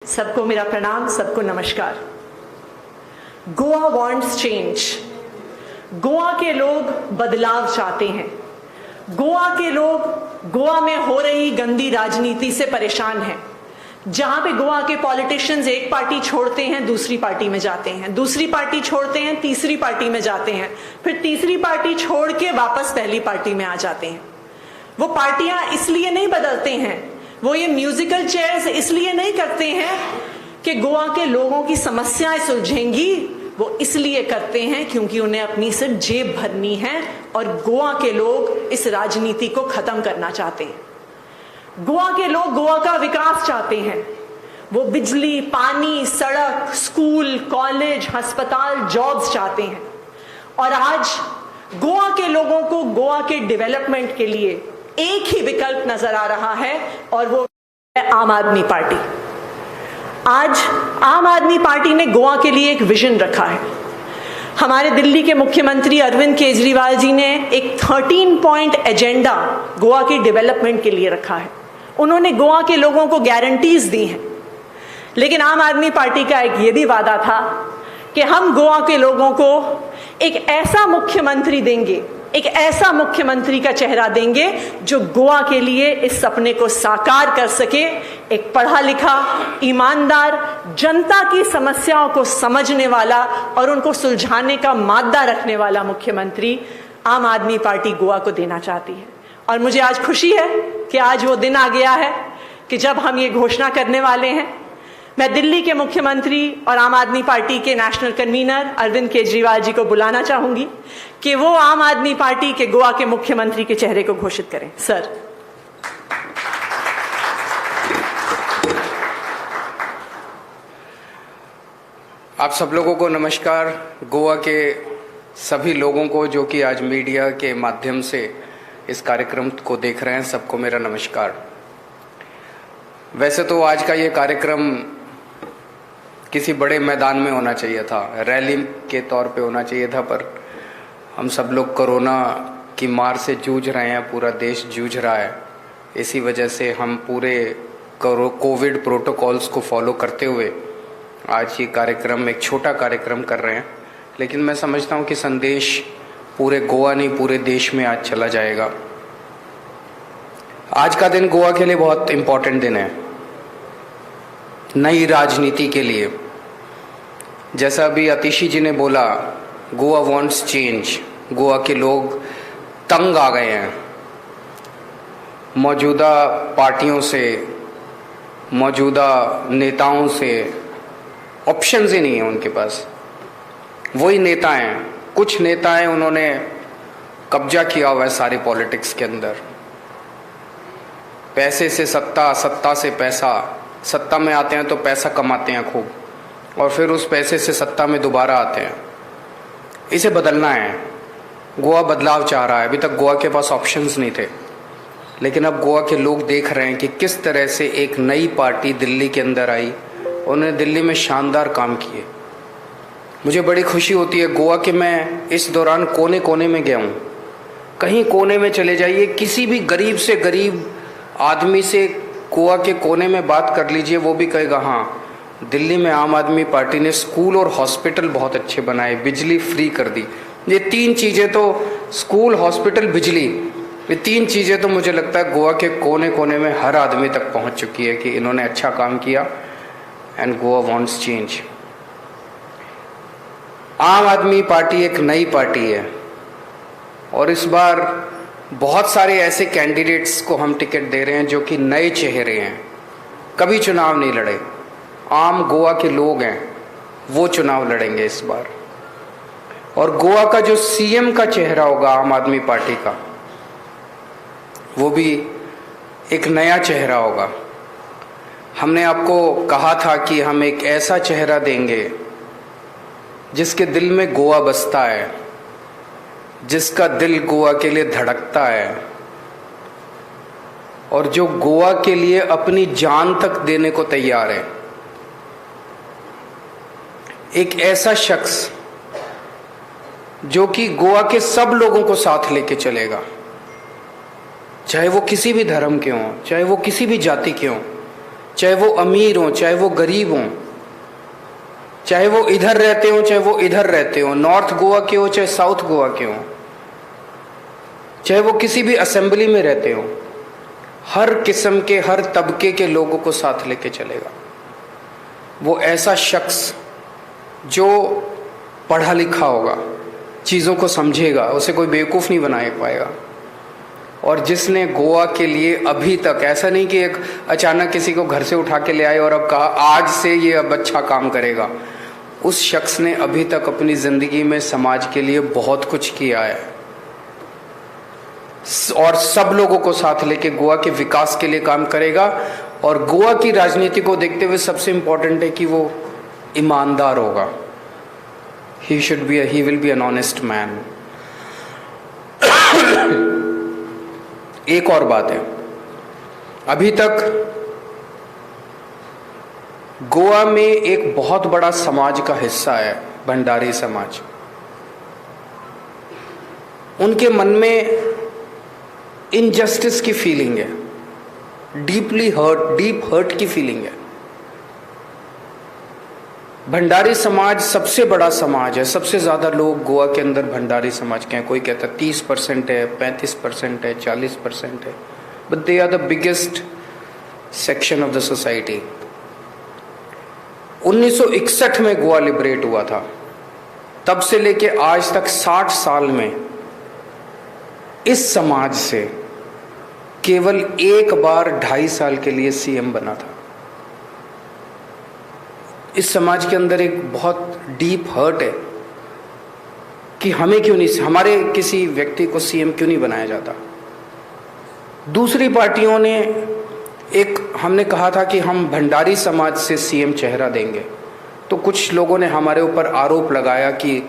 सबको मेरा प्रणाम, सबको नमस्कार। Goa wants change. गोवा के लोग बदलाव चाहते हैं। गोवा के लोग गोवा में हो रही गंदी राजनीति से परेशान हैं। जहां पे गोवा के पॉलिटिशियंस एक पार्टी छोड़ते हैं, दूसरी पार्टी में जाते हैं, दूसरी पार्टी छोड़ते हैं, तीसरी पार्टी में जाते हैं, फिर तीसरी पार्टी छोड़ के वापस पहली पार्टी में आ जाते हैं। वो पार्टियां इसलिए नहीं बदलते हैं, वो ये म्यूजिकल चेयर्स इसलिए नहीं करते हैं कि गोवा के लोगों की समस्याएं सुलझेंगी। वो इसलिए करते हैं क्योंकि उन्हें अपनी सिर्फ जेब भरनी है और गोवा के लोग इस राजनीति को खत्म करना चाहते हैं। गोवा के लोग गोवा का विकास चाहते हैं। वो बिजली, पानी, सड़क, स्कूल, कॉलेज, अस्पताल, जॉब्स चाहते हैं। और आज गोवा के लोगों को गोवा के डेवलपमेंट के लिए एक ही विकल्प नजर आ रहा है और वो है आम आदमी पार्टी। आज आम आदमी पार्टी ने गोवा के लिए एक विजन रखा है। हमारे दिल्ली के मुख्यमंत्री अरविंद केजरीवाल जी ने एक 13 पॉइंट एजेंडा गोवा की डेवलपमेंट के लिए रखा है। उन्होंने गोवा के लोगों को गारंटीज दी हैं। लेकिन आम आदमी पार्टी का एक ये भी वादा था कि हम गोवा के लोगों को एक ऐसा मुख्यमंत्री देंगे, एक ऐसा मुख्यमंत्री का चेहरा देंगे जो गोवा के लिए इस सपने को साकार कर सके। एक पढ़ा लिखा, ईमानदार, जनता की समस्याओं को समझने वाला और उनको सुलझाने का मादा रखने वाला मुख्यमंत्री आम आदमी पार्टी गोवा को देना चाहती है। और मुझे आज खुशी है कि आज वो दिन आ गया है कि जब हम ये घोषणा करने वाले हैं। मैं दिल्ली के मुख्यमंत्री और आम आदमी पार्टी के नेशनल कन्वीनर अरविंद केजरीवाल जी को बुलाना चाहूंगी कि वो आम आदमी पार्टी के गोवा के मुख्यमंत्री के चेहरे को घोषित करें। सर, आप सब लोगों को नमस्कार। गोवा के सभी लोगों को जो कि आज मीडिया के माध्यम से इस कार्यक्रम को देख रहे हैं, सबको मेरा नमस्कार। वैसे तो आज का ये कार्यक्रम किसी बड़े मैदान में होना चाहिए था, रैली के तौर पे होना चाहिए था, पर हम सब लोग कोरोना की मार से जूझ रहे हैं, पूरा देश जूझ रहा है। इसी वजह से हम पूरे कोविड प्रोटोकॉल्स को फॉलो करते हुए आज ये कार्यक्रम, एक छोटा कार्यक्रम कर रहे हैं। लेकिन मैं समझता हूँ कि संदेश पूरे गोवा नहीं, पूरे देश में आज चला जाएगा। आज का दिन गोवा के लिए बहुत इम्पोर्टेंट दिन है, नई राजनीति के लिए। जैसा अभी अतिशी जी ने बोला, गोवा वांट्स चेंज। गोवा के लोग तंग आ गए हैं मौजूदा पार्टियों से, मौजूदा नेताओं से। ऑप्शंस ही नहीं है उनके पास। वही नेता हैं, कुछ नेता हैं, उन्होंने कब्जा किया हुआ है सारी पॉलिटिक्स के अंदर। पैसे से सत्ता, सत्ता से पैसा। सत्ता में आते हैं तो पैसा कमाते हैं खूब और फिर उस पैसे से सत्ता में दोबारा आते हैं। इसे बदलना है। गोवा बदलाव चाह रहा है। अभी तक गोवा के पास ऑप्शंस नहीं थे, लेकिन अब गोवा के लोग देख रहे हैं कि किस तरह से एक नई पार्टी दिल्ली के अंदर आई। उन्होंने दिल्ली में शानदार काम किए। मुझे बड़ी खुशी होती है, गोवा के मैं इस दौरान कोने कोने में गया हूँ। कहीं कोने में चले जाइए, किसी भी गरीब से गरीब आदमी से गोवा के कोने में बात कर लीजिए, वो भी कहेगा हाँ, दिल्ली में आम आदमी पार्टी ने स्कूल और हॉस्पिटल बहुत अच्छे बनाए, बिजली फ्री कर दी। ये तीन चीज़ें तो, स्कूल, हॉस्पिटल, बिजली, ये तीन चीज़ें तो मुझे लगता है गोवा के कोने कोने में हर आदमी तक पहुंच चुकी है कि इन्होंने अच्छा काम किया। And Goa wants change. Aam Aadmi party एक नई पार्टी है और इस बार बहुत सारे ऐसे कैंडिडेट्स को हम टिकट दे रहे हैं जो कि नए चेहरे हैं, कभी चुनाव नहीं लड़े, आम गोवा के लोग हैं, वो चुनाव लड़ेंगे इस बार। और गोवा का जो सीएम का चेहरा होगा आम आदमी पार्टी का, वो भी एक नया चेहरा होगा। हमने आपको कहा था कि हम एक ऐसा चेहरा देंगे जिसके दिल में गोवा बसता है, जिसका दिल गोवा के लिए धड़कता है और जो गोवा के लिए अपनी जान तक देने को तैयार है। एक ऐसा शख्स जो कि गोवा के सब लोगों को साथ लेके चलेगा, चाहे वो किसी भी धर्म के हों, चाहे वो किसी भी जाति के हों, चाहे वो अमीर हो, चाहे वो गरीब हो, चाहे वो इधर रहते हो, चाहे वो इधर रहते हो, नॉर्थ गोवा के हो चाहे साउथ गोवा के हो, चाहे वो किसी भी असेंबली में रहते हो, हर किस्म के, हर तबके के लोगों को साथ लेके चलेगा। वो ऐसा शख्स जो पढ़ा लिखा होगा, चीज़ों को समझेगा, उसे कोई बेवकूफ़ नहीं बना पाएगा, और जिसने गोवा के लिए अभी तक, ऐसा नहीं कि एक अचानक किसी को घर से उठा के ले आए और अब कहा आज से ये अब अच्छा काम करेगा, उस शख्स ने अभी तक अपनी ज़िंदगी में समाज के लिए बहुत कुछ किया है और सब लोगों को साथ लेके गोवा के विकास के लिए काम करेगा। और गोवा की राजनीति को देखते हुए सबसे इम्पोर्टेंट है कि वो ईमानदार होगा। He will be an honest man. एक और बात है, अभी तक गोवा में एक बहुत बड़ा समाज का हिस्सा है भंडारी समाज। उनके मन में इनजस्टिस की फीलिंग है, डीपली हर्ट, डीप हर्ट की फीलिंग है। भंडारी समाज सबसे बड़ा समाज है, सबसे ज़्यादा लोग गोवा के अंदर भंडारी समाज के हैं। कोई कहता है 30% है, 35% है, 40% है, but they are the biggest section of the society. 1961 में गोवा लिबरेट हुआ था, तब से लेके आज तक 60 साल में इस समाज से केवल एक बार 2.5 साल के लिए सीएम बना था। इस समाज के अंदर एक बहुत डीप हर्ट है कि हमें क्यों नहीं, हमारे किसी व्यक्ति को सीएम क्यों नहीं बनाया जाता। दूसरी पार्टियों ने एक, हमने कहा था कि हम भंडारी समाज से सीएम चेहरा देंगे, तो कुछ लोगों ने हमारे ऊपर आरोप लगाया कि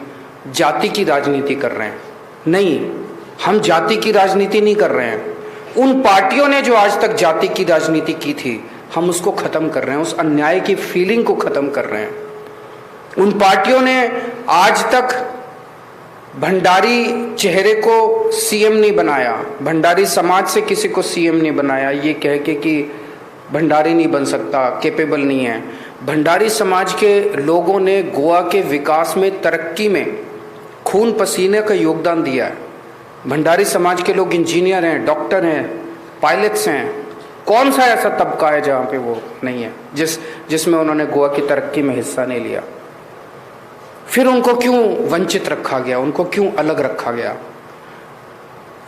जाति की राजनीति कर रहे हैं। नहीं, हम जाति की राजनीति नहीं कर रहे हैं। उन पार्टियों ने जो आज तक जाति की राजनीति की थी, हम उसको ख़त्म कर रहे हैं, उस अन्याय की फीलिंग को ख़त्म कर रहे हैं। उन पार्टियों ने आज तक भंडारी चेहरे को सीएम नहीं बनाया, भंडारी समाज से किसी को सीएम नहीं बनाया, ये कह के कि भंडारी नहीं बन सकता, कैपेबल नहीं है। भंडारी समाज के लोगों ने गोवा के विकास में, तरक्की में खून पसीने का योगदान दिया है। भंडारी समाज के लोग इंजीनियर हैं, डॉक्टर हैं, पायलट्स हैं। कौन सा ऐसा तबका है जहाँ पे वो नहीं है, जिसमें उन्होंने गोवा की तरक्की में हिस्सा नहीं लिया। फिर उनको क्यों वंचित रखा गया, उनको क्यों अलग रखा गया?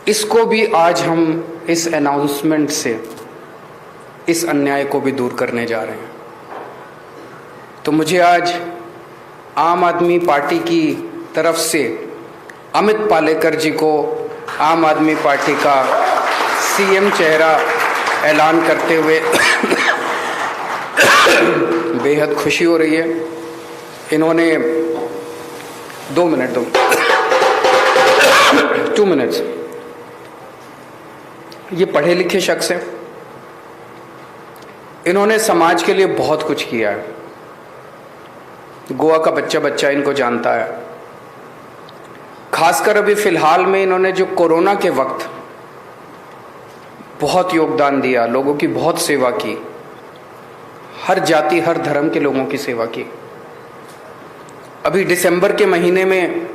इसको भी आज हम इस अनाउंसमेंट से इस अन्याय को भी दूर करने जा रहे हैं। तो मुझे आज आम आदमी पार्टी की तरफ से अमित पालेकर जी को आम आदमी पार्टी का सीएम चेहरा ऐलान करते हुए बेहद खुशी हो रही है। इन्होंने 2 मिनट दो 2 मिनट्स, ये पढ़े लिखे शख्स हैं, इन्होंने समाज के लिए बहुत कुछ किया है। गोवा का बच्चा बच्चा इनको जानता है। खासकर अभी फ़िलहाल में इन्होंने जो कोरोना के वक्त बहुत योगदान दिया, लोगों की बहुत सेवा की, हर जाति हर धर्म के लोगों की सेवा की। अभी दिसंबर के महीने में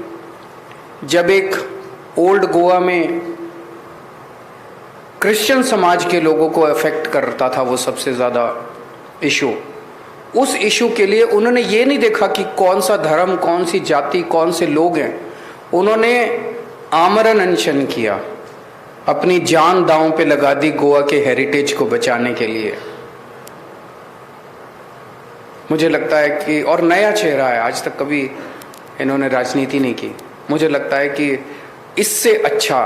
जब एक ओल्ड गोवा में क्रिश्चियन समाज के लोगों को अफेक्ट करता था वो सबसे ज़्यादा इशू, उस इशू के लिए उन्होंने ये नहीं देखा कि कौन सा धर्म, कौन सी जाति, कौन से लोग हैं। उन्होंने आमरण अनशन किया, अपनी जान दांव पे लगा दी गोवा के हेरिटेज को बचाने के लिए। मुझे लगता है कि, और नया चेहरा है, आज तक कभी इन्होंने राजनीति नहीं की। मुझे लगता है कि इससे अच्छा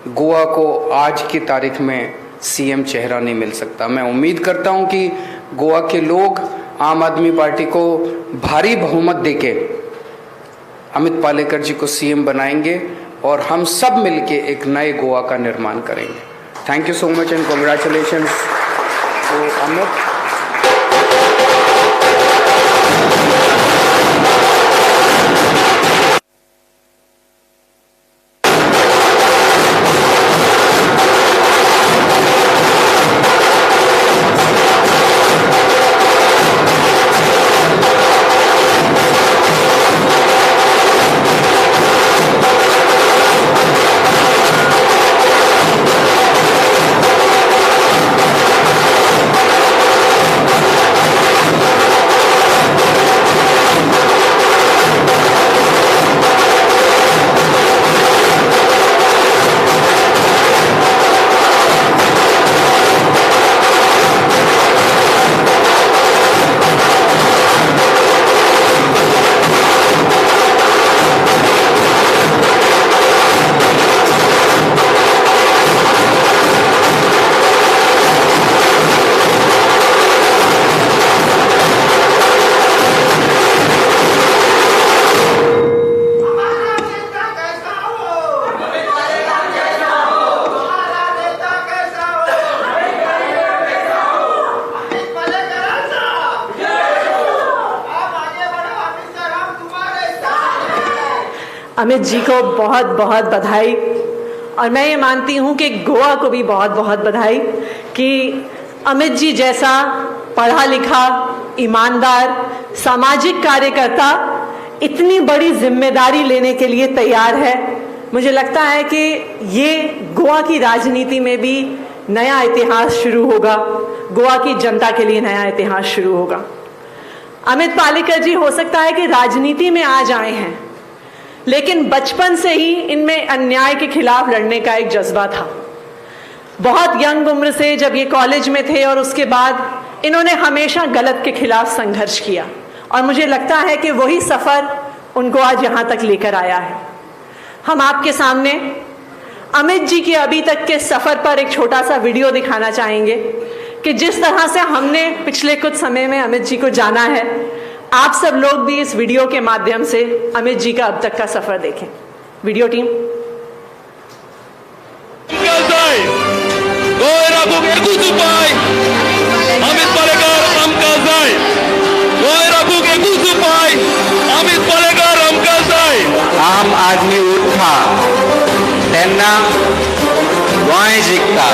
गोवा को आज की तारीख में सीएम चेहरा नहीं मिल सकता। मैं उम्मीद करता हूं कि गोवा के लोग आम आदमी पार्टी को भारी बहुमत देके अमित पालेकर जी को सीएम बनाएंगे और हम सब मिलके एक नए गोवा का निर्माण करेंगे। Thank you so much and congratulations to Amit. Amit ji को बहुत बहुत बधाई और मैं ये मानती हूँ कि गोवा को भी बहुत बहुत बधाई कि अमित जी जैसा पढ़ा लिखा, ईमानदार, सामाजिक कार्यकर्ता इतनी बड़ी जिम्मेदारी लेने के लिए तैयार है। मुझे लगता है कि ये गोवा की राजनीति में भी नया इतिहास शुरू होगा, गोवा की जनता के लिए नया इतिहास शुरू होगा। अमित पालेकर जी हो सकता है कि राजनीति में आज आए हैं, लेकिन बचपन से ही इनमें अन्याय के खिलाफ लड़ने का एक जज्बा था। बहुत यंग उम्र से जब ये कॉलेज में थे और उसके बाद इन्होंने हमेशा गलत के खिलाफ संघर्ष किया और मुझे लगता है कि वही सफ़र उनको आज यहाँ तक लेकर आया है। हम आपके सामने अमित जी के अभी तक के सफ़र पर एक छोटा सा वीडियो दिखाना चाहेंगे कि जिस तरह से हमने पिछले कुछ समय में अमित जी को जाना है, आप सब लोग भी इस वीडियो के माध्यम से अमित जी का अब तक का सफ़र देखें। Video team. Goa राखूंक एकूच उपाय, अमित पालेकर आमकां जाय। गोंय राखूंक एकूच उपाय, अमित पालेकर आमकां जाय। आम आदमी उठता तेन्ना गोंय जिखता।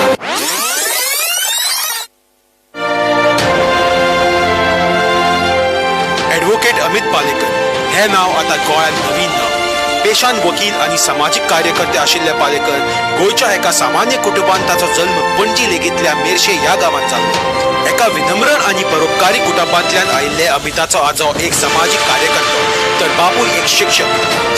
ॲडव्होकेट अमित पालेकर हे नाव आतां गोंयांत नवीन नांव। पेशान वकील आनी सामाजीक कार्यकर्ते आशिल्ले पालेकर गोंयच्या एका सामान्य कुटुंबांत ताचो जल्म पणजी लेगीतल्या मेरशे ह्या गांवांत जाल्लो। एका विनम्र आनी परोपकारी कुटुंबांतल्यान आयिल्ले अमिताचो आजो एक समाजीक कार्यकर्तो तर बापूय एक शिक्षक।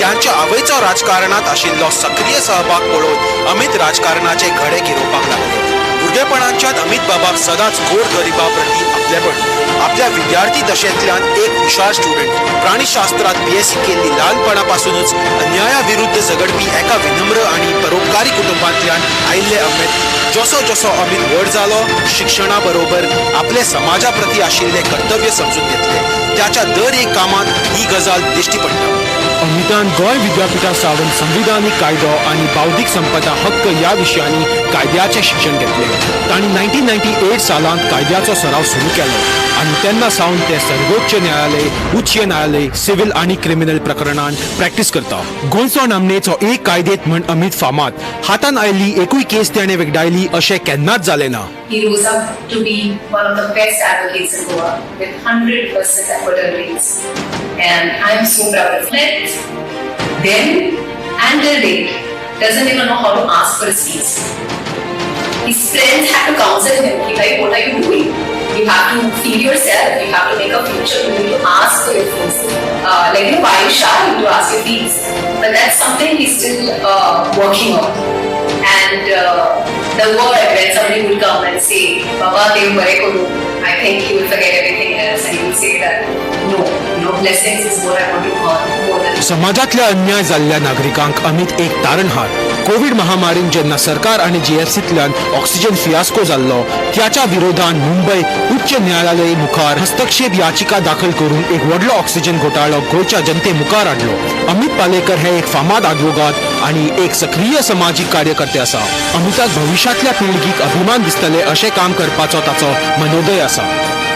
तांच्या आवयचो राजकारणांत आशिल्लो सक्रीय सहभाग पळोवन अमित राजकारणाचे घडे गिरोवपाक लागले। भुरगेपणाच्यान अमित बाबाक सदांच गोर गरिबा प्रती आपलेपण। आपल्या विद्यार्थी दशेंतल्यान एक हुशार स्टुडंट, प्राणीशास्त्रात बीएससी केल्ली, ल्हानपणापासूनच अन्याया विरुद्ध झगडपी एका विनम्र आनी परोपकारी कुटुंबांतल्यान आयिल्ले अमित जसो जसो अमित व्हड जालो शिक्षणा बरोबर आपले समाजा प्रती आशिल्ले कर्तव्य समजून घेतले। त्याच्या दर एक कामात ही गजाल दिश्टी पडटा। अमितान गोंय विद्यापीठा सावन संविधानीक कायदो आनी बौद्धीक संपदा हक्क ह्या विशयांनी कायद्याचें शिक्षण घेतलें। तांणी 1998 सालांत कायद्याचो सराव सुरू केलो आनी तेन्ना सावन ते सर्वोच्च न्यायालय, उच्च न्यायालय, सिव्हिल आनी क्रिमिनल प्रकरणांत प्रॅक्टीस करता। गोंयचो नामनेचो एक कायदेत म्हण अमित फामाद। हातान आयिल्ली एकूय केस ताणें वेगडायली अशें केन्नाच जालें ना। He rose up to be one of the best advocates in Goa with 100% acquittal rates. And I am so proud of him. Then and till date, doesn't even know how to ask for his fees. His friends had to counsel him, ki, "Bhai, what are you doing? You have to feed yourself, you have to make a future, you need to ask for your fees. Like, you know, why are you shy to ask your fees?" But that's something he's still working on. And the word when somebody would come and say, "Baba, Dev bare koru," I think he would forget everything else and he would say that, no, blessings is what I want to earn more than समाजातल्या अन्याय जाल्ल्या नागरिकांक अमित एक तारणहार। Covid महामारीन जेन्ना सरकार आनी जीएफसींतल्यान oxygen fiasco जाल्लो त्याच्या विरोधान मुंबय उच्च न्यायालय मुखार हस्तक्षेप याचिका दाखल करून एक व्हडलो ऑक्सिजन घोटाळो गोंयच्या जनते मुखार हाडलो। अमित पालेकर हे एक फामाद आदवोगाद आनी एक सक्रीय समाजीक कार्यकर्ते आसा। अमिताक भविश्यांतल्या पिळगीक अभिमान दिसतले अशें काम करपाचो ताचो मनोदय आसा।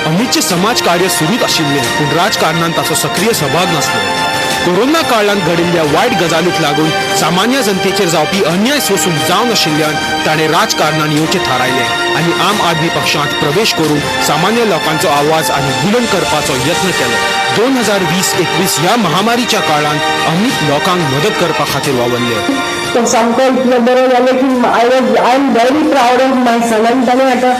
अमितचें समाज कार्य सुरूच आशिल्लें पूण राजकारणांत ताचो सक्रीय सहभाग नासलो। कोरोना काळांत घडिल्ल्या वायट गजालीक लागून सामान्य जनतेचेर जावपी अन्याय सोसूंक जावनाशिल्ल्यान ताणें राजकारणान येवचें थारायलें आनी आम आदमी पक्षांत प्रवेश करून सामान्य लोकांचो आवाज आनी बुलंद करपाचो यत्न केलो। 2020-21 ह्या महामारीच्या काळांत अमित लोकांक मदत करपा खातीर वावरले। तो सामको इतलो बरो जालें की I am very proud of my son. आनी ताणें आतां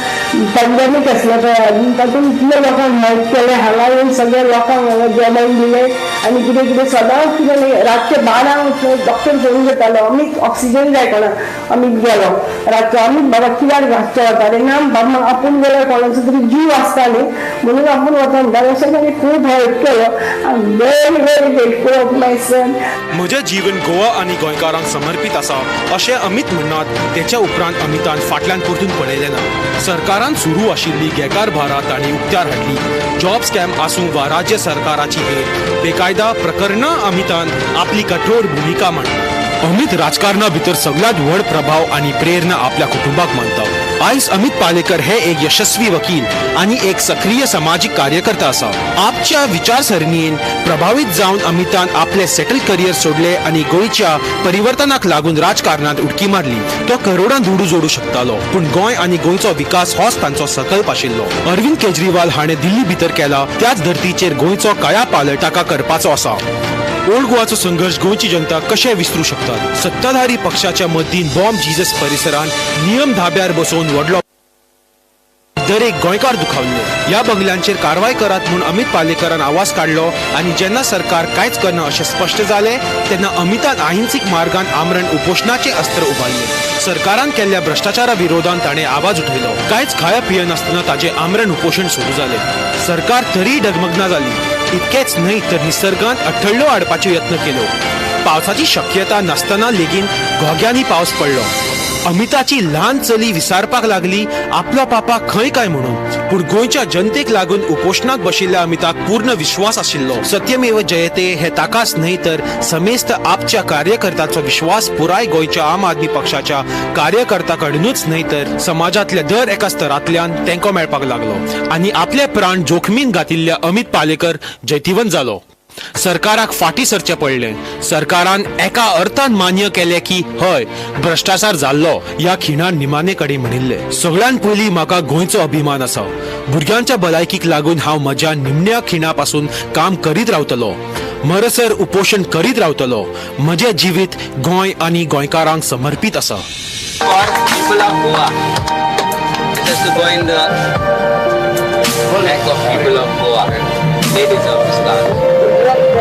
पेंडेमीक आसलो पळय आनी तातूंत इतले लोकांक हेल्प केलें, हांगा येवन सगळे लोकांक हांगा जेवण दिलें आनी कितें कितें सदांच कितें रातचे 12 उठले डॉक्टर फोन करतालो, अमीत ऑक्सिजन जाय कोणाक, अमीत गेलो रातचो, अमीत बाबा कित्याक रातचो वता रे, ना बाबा आपूण गेल्यार कोणाचो तरी जीव आसता न्ही म्हणून आपूण वता म्हणटा। अशें ताणें खूब हेल्प केलो। I am very very grateful of my son. म्हजें जीवन गोवा आनी गोंयकारांक समर्पीत आसा अशें अमित म्हणनात। तेच्या उपरांत अमितान फाटल्यान परतून पळयलें ना। सरकारान सुरू आशिल्ली बेकारभारां तांणी उक्त्यार हाडली। जॉब स्कॅम आसूं वा राज्य सरकाराची हेर बेकायदा प्रकरणां अमितान आपली कठोर भुमिका मांडली। अमित राजकारणा भितर सगळ्यांत व्हड प्रभाव आनी प्रेरणा आपल्या कुटुंबाक मानता। आयज अमित पालेकर हे एक यशस्वी वकील आनी एक सक्रीय समाजीक कार्यकर्ता आसा. आपच्या विचारसरणीन प्रभावीत जावन अमितान आपले सेटल करियर सोडले आनी गोंयच्या परिवर्तनाक लागून राजकारणात उडकी मारली. तो करोडां दुडू जोडू शकतालो, पूण गोंय आनी गोंयचो विकास होच तांचो संकल्प आशिल्लो. अरविंद केजरीवाल हाणें दिल्ली भितर केला त्याच धर्तीचेर गोंयचो कायापालट ताका करपाचो आसा. ओल्ड गोवाचो संघर्ष गोंयची जनता कशें विसरू शकतात? सत्ताधारी पक्षाच्या मदीं बॉम्ब जीजस परिसरान नियम धाब्यार बसोवन व्हडलो दरेक गोंयकार दुखावल्ले. ह्या बंगल्यांचेर कारवाय करात म्हूण अमित पालेकरान आवाज काडलो आनी जेन्ना सरकार कांयच करना अशें स्पश्ट जालें तेन्ना अमितान अहिंसीक मार्गान आमरण उपोशणाचें अस्त्र उबारलें. सरकारान केल्ल्या भ्रश्टाचारा विरोधान ताणें आवाज उठयलो. कांयच खाया पियनासतना ताजें आमरण उपोशण सुरू जालें. सरकार तरीय डगमगना जाली. इतकेंच न्हय तर निसर्गान अठ्ठळ्यो हाडपाच्यो यत्न केल्यो. पावसाची शक्यता नासतना लेगीत घोग्यांनी पावस पडलो. अमिताची ल्हान चली विसारपाक लागली आपलो पापा खंय काय म्हणून, पूण गोंयच्या जनतेक लागून उपोशणाक बशिल्ल्या अमिताक पूर्ण विश्वास आशिल्लो. सत्यमेव जयते हे ताकाच न्हय तर समेस्त आपच्या कार्यकर्त्यांचो विश्वास पुराय गोंयच्या आम आदमी पक्षाच्या कार्यकर्त्याकडूनच न्हय तर समाजांतल्या दर एका स्तरांतल्यान तेंको मेळपाक लागलो आनी आपले प्राण जोखमीन घातिल्ल्या अमित पालेकर जैतिवंत जालो. सरकाराक फाटी सरचें पडलें. सरकारान एका अर्थान मान्य केलें की हय, भ्रश्टाचार जाल्लो. ह्या खिणान निमाणे कडेन म्हणिल्लें, सगळ्यान पयलीं म्हाका गोंयचो अभिमान आसा. भुरग्यांच्या भलायकीक लागून हांव म्हज्या निमण्या खिणा पासून काम करीत रावतलो, मरसर उपोशण करीत रावतलो. म्हजें जिवीत गोंय आनी गोंयकारांक समर्पीत आसा. For people of Goa, just to go in the neck of people of Goa, they deserve this car.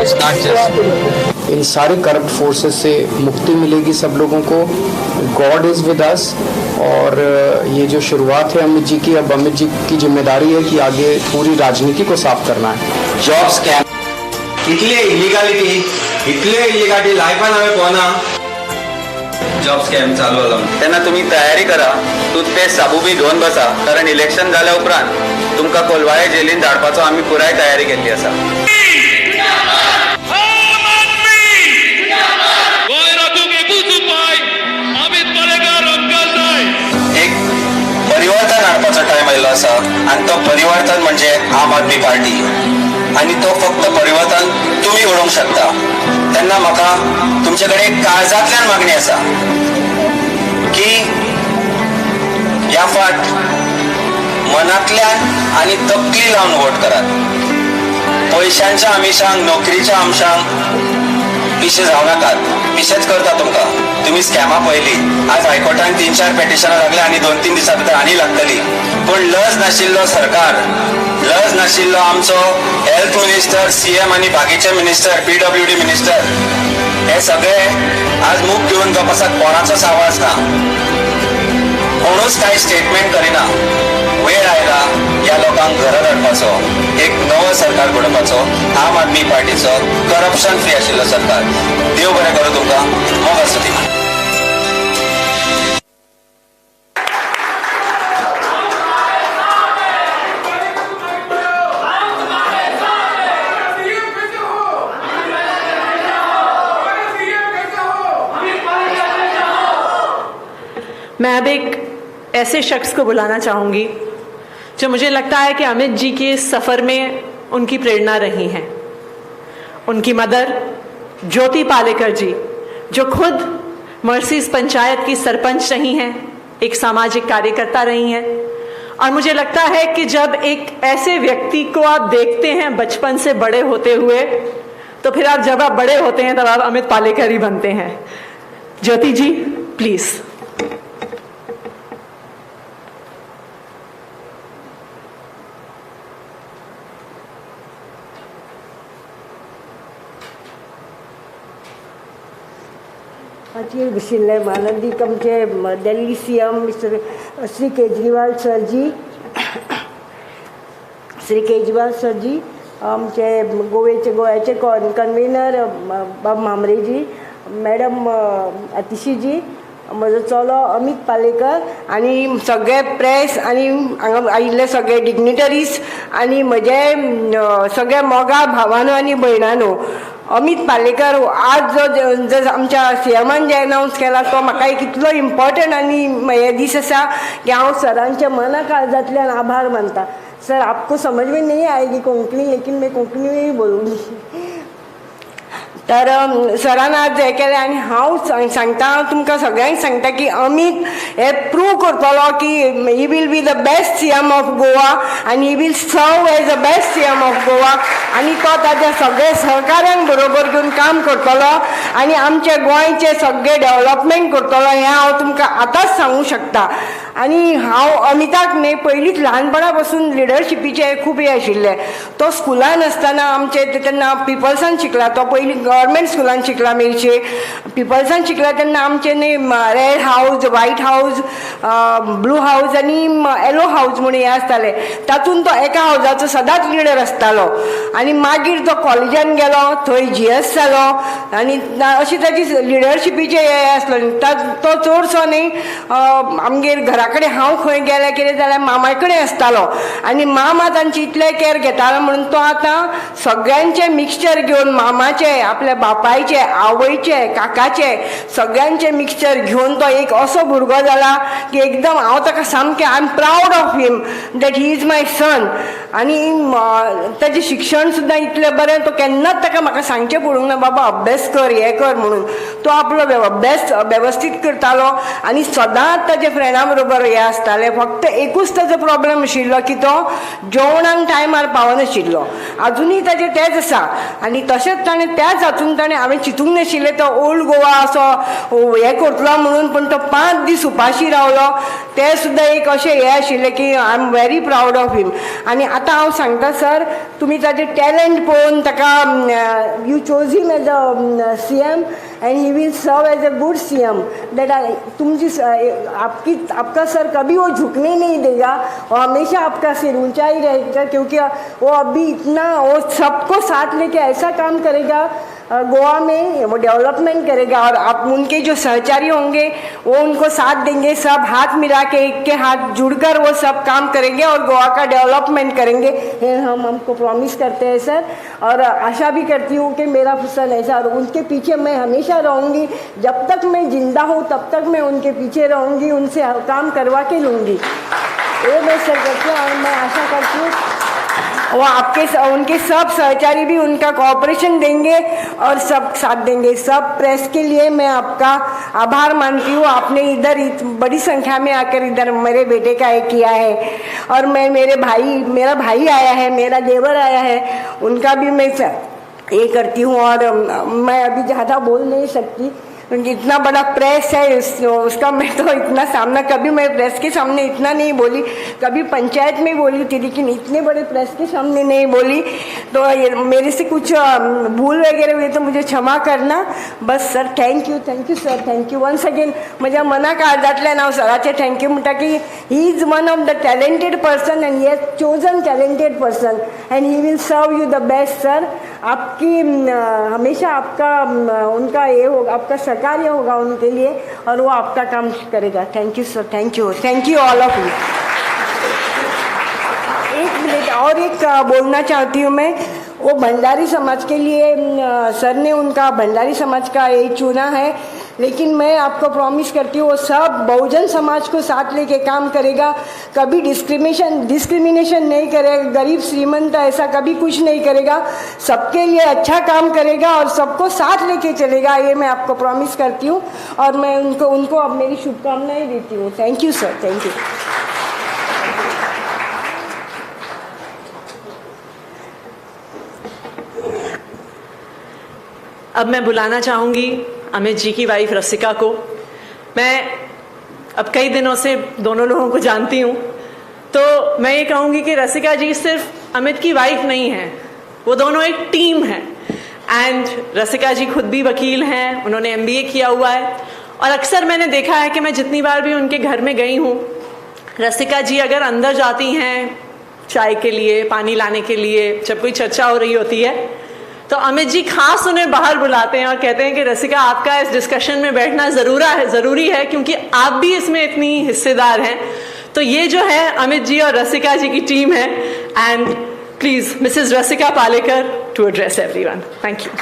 It's not just in सारे करप्ट फोर्सेस से मुक्ति मिलेगी सब लोगों को. गॉड is with us. और ये जो शुरुआत है अमित जी की, अब अमित जी की जिम्मेदारी है कि आगे पूरी राजनीति को साफ करना है. जॉब स्कॅम, इतले इलिगालिटी, इतले इलिगालिटी लायफान हांवें पळोवना. जॉब स्कॅम चालू आलो तेन्ना तुमी तयारी करा, टूथपेस्ट साबू बी घेवन बसा, कारण इलेक्शन जाल्या उपरांत तुमकां कोलवाळे जेलीन धाडपाचो आमी पुराय तयारी केल्ली आसा. गोंय राखूंक एकूच उपाय, अमित पालेकर आमकां जाय. एक परिवर्तन हाडपाचो टायम आयिल्लो आसा आनी तो परिवर्तन म्हणजे आम आदमी पार्टी, आनी तो फक्त परिवर्तन तुमी घडोवंक शकता. तेन्ना म्हाका तुमचे कडेन काळजांतल्यान मागणी आसा की ह्या फाट मनांतल्यान आनी तकली लावन वोट करात. पयशांच्या आमिशांक, नोकरीच्या आमिशांक पिशे जावं नाकात. पिशेच करता तुमकां. तुमी स्कॅमां पळयली. आज हायकोर्टान 3-4 पेटिशनां लागल्या आनी 2-3 दिसां भितर आनी लागतली. पूण लज नाशिल्लो सरकार, लज नाशिल्लो आमचो हेल्थ मिनिस्टर, सीएम आनी बाकीचे मिनिस्टर, पीडब्ल्यूडी मिनिस्टर, हे सगळे आज मूक घेवन गप आसात. कोणाचोच आवाज ना, कोणूच कांय स्टेटमेंट करिना. वेळ आयला ह्या लोकांक घरा धाडपाचो, एक नवो सरकार घडोवपाचो, आम आदमी पार्टीचो करप्शन फ्री आशिल्लो सरकार. देव बरें करूं तुमकां. मोग आसूं ती. मैं अब एक ऐसे शख्स को बुलाना चाहूँगी जो मुझे लगता है कि अमित जी के इस सफ़र में उनकी प्रेरणा रही हैं. उनकी मदर ज्योति पालेकर जी, जो खुद मर्सीज पंचायत की सरपंच रही हैं, एक सामाजिक कार्यकर्ता रही हैं. और मुझे लगता है कि जब एक ऐसे व्यक्ति को आप देखते हैं बचपन से बड़े होते हुए, तो फिर आप जब आप बड़े होते हैं तब आप अमित पालेकर ही बनते हैं. ज्योति जी, प्लीज़. हाचेर बशिल्ले मानंदीक आमचे Delhi C M mister Shri Kejriwal सरजी, श्री केजरीवाल सरजी, आमचे गोवेचे गोव्याचे कन्वेनर बाब म्हामरेजी, मॅडम अतिशीजी, म्हजो चलो अमित पालेकर आनी सगळे प्रेस आनी हांगा आयिल्ले सगळे डिग्निटरीज आनी म्हजे सगळे मोगा भावानो आनी भयणानो, अमीत पालेकर आज जो जो आमच्या सीएमान जे अनावन्स केला तो म्हाका एक इतलो इम्पॉर्टंट आनी हे दीस आसा की हांव सरांच्या मना काळजांतल्यान आभार मानता. सर, आपको समझ में नहीं आएगी कोंकणी, लेकिन मैं कोंकणी में ही बोलूँगी. तर सरान आज हें केलें आनी हांव सांगता तुमकां सगळ्यांक सांगता की अमीत हे प्रूव करतलो की he will be the best CM of Goa आनी he will serve as a best CM of Goa. आनी तो ताज्या सगळे सहकाऱ्यांक बरोबर घेवन काम करतलो आनी आमच्या गोंयचें सगळें डेवलपमेंट करतलो, हें हांव तुमकां आतांच सांगूंक शकता. आनी हांव अमिताक न्ही पयलींच ल्हानपणा पासून लिडरशिपीचें खूब हें आशिल्लें. तो स्कुलान आसतना आमचे तेन्ना पिपल्सान शिकला, तो पयलीं गव्हर्मेंट स्कुलान शिकला, मेरशे पिपल्सान शिकला. तेन्ना आमचे न्ही red house, white house, blue house आनी येलो हावज म्हूण हें आसतालें. तातूंत तो एका हावजाचो सदांच लिडर आसतालो. आनी मागीर तो कॉलेजान गेलो, थंय जीएस जालो आनी अशी ताजी लिडरशिपीचें हें आसलो. तो चडसो न्ही आमगेर घरा कडेन हांव खंय गेलें कितें जाल्यार मामा कडेन आसतालो आनी मामा तांची इतलें कॅर घेतालो म्हणून तो आतां सगळ्यांचें मिक्सचर घेवन, मामाचें, आपल्या बापायचें, आवयचें, काकाचें, सगळ्यांचें मिक्सचर घेवन तो एक असो भुरगो जाला की एकदम हांव ताका सामकें I am proud of him that he is my son. आनी ताजें शिक्षण सुद्दां इतलें बरें, तो केन्नाच ताका म्हाका सांगचें पडूंक ना बाबा अभ्यास कर, हें कर म्हणून. तो आपलो अभ्यास वेवस्थीत करतालो आनी सदांच ताच्या फ्रेंडा बरोबर हें आसतालें. फक्त एकूच ताजो प्रॉब्लम आशिल्लो की तो जेवणाक टायमार पावनाशिल्लो. आजुनूय ताजें तेंच आसा आनी तशेंच ताणें त्याच हातून ताणें हांवें चिंतूंक नाशिल्लें तो ओल्ड गोवा असो हें करतलो म्हणून, पूण तो 5 दीस उपाशी रावलो. तें सुद्दां एक अशें हें आशिल्लें की I am very proud of him. आनी आतां हांव सांगता सर, तुमी ताजें टॅलंट पळोवन ताका you chose him as a CM and he will serve as a good CM. That तुमची आपकी आपका सर कभी वो झुकने नहीं देगा और हमेशा आपका सिर ऊंचा ही रहेगा, क्योंकि वो अभी इतना वो सबको साथ लेके ऐसा काम करेगा गोवा में, वो डेवलपमेंट करेगा और आप उनके जो सहचारी होंगे वो उनको साथ देंगे. सब हाथ मिला के, एक के हाथ जुड़कर वो सब काम करेंगे और गोवा का डेवलपमेंट करेंगे, ये हम हमको प्रॉमिस करते हैं सर. और आशा भी करती हूँ कि मेरा सन ऐसा, और उनके पीछे मैं हमेशा रहूँगी, जब तक मैं जिंदा हूँ तब तक मैं उनके पीछे रहूँगी, उनसे काम करवा के लूँगी, ये मैं सर करती हूँ. और मैं आशा करती हूँ वो आपके उनके सब सहचारी भी उनका कोऑपरेशन देंगे और सब साथ देंगे. सब प्रेस के लिए मैं आपका आभार मानती हूँ. आपने इधर बड़ी संख्या में आकर इधर मेरे बेटे का एक किया है और मैं मेरे भाई, मेरा भाई आया है, मेरा देवर आया है, उनका भी मैं ये करती हूँ. और मैं अभी ज़्यादा बोल नहीं सकती क्योंकि इतना बड़ा प्रेस है, उसका मैं तो इतना सामना कभी मैं प्रेस के सामने इतना नहीं बोली, कभी पंचायत में बोली थी लेकिन इतने बड़े प्रेस के सामने नहीं बोली. तो ये मेरे से कुछ भूल वगैरह हुई तो मुझे क्षमा करना. बस sir, thank you, thank you sir, thank you once again. म्हज्या मना काळजांतल्यान हांव सराचें thank you म्हणटा की he is one of the talented person and he has chosen talented person and he will serve you the best sir. आपकी हमेशा आपका उनका ये होगा, आपका सहकार्य होगा उनके लिए और वो आपका काम करेगा. Thank you sir, thank you, thank you all of you. एक मिनट और एक बोलना चाहती हूँ मैं. वो भंडारी समाज के लिए सर ने उनका भंडारी समाज का ये चुना है, लेकिन मैं आपको प्रॉमिस करती हूँ वो सब बहुजन समाज को साथ लेके काम करेगा. कभी डिस्क्रिमिनेशन नहीं करेगा, गरीब श्रीमंत ऐसा कभी कुछ नहीं करेगा, सबके लिए अच्छा काम करेगा और सबको साथ लेके चलेगा, ये मैं आपको प्रॉमिस करती हूँ. और मैं उनको अब मेरी शुभकामनाएँ देती हूँ. Thank you sir, thank you. अब मैं बुलाना चाहूँगी अमित जी की वाइफ रसिका को. मैं अब कई दिनों से दोनों लोगों को जानती हूँ, तो मैं ये कहूँगी कि रसिका जी सिर्फ अमित की वाइफ नहीं हैं, वो दोनों एक टीम है. एंड रसिका जी खुद भी वकील हैं, उन्होंने MBA किया हुआ है. और अक्सर मैंने देखा है कि मैं जितनी बार भी उनके घर में गई हूँ, रसिका जी अगर अंदर जाती हैं चाय के लिए, पानी लाने के लिए, जब कोई चर्चा हो रही होती है, तो अमित जी खास उन्हें बाहर बुलाते हैं और कहते हैं कि रसिका, आपका इस डिस्कशन में बैठना ज़रूरी है क्योंकि आप भी इसमें इतनी हिस्सेदार हैं. तो ये जो है अमित जी और रसिका जी की टीम है. And please Mrs Rasika Palekar to address everyone. Thank you.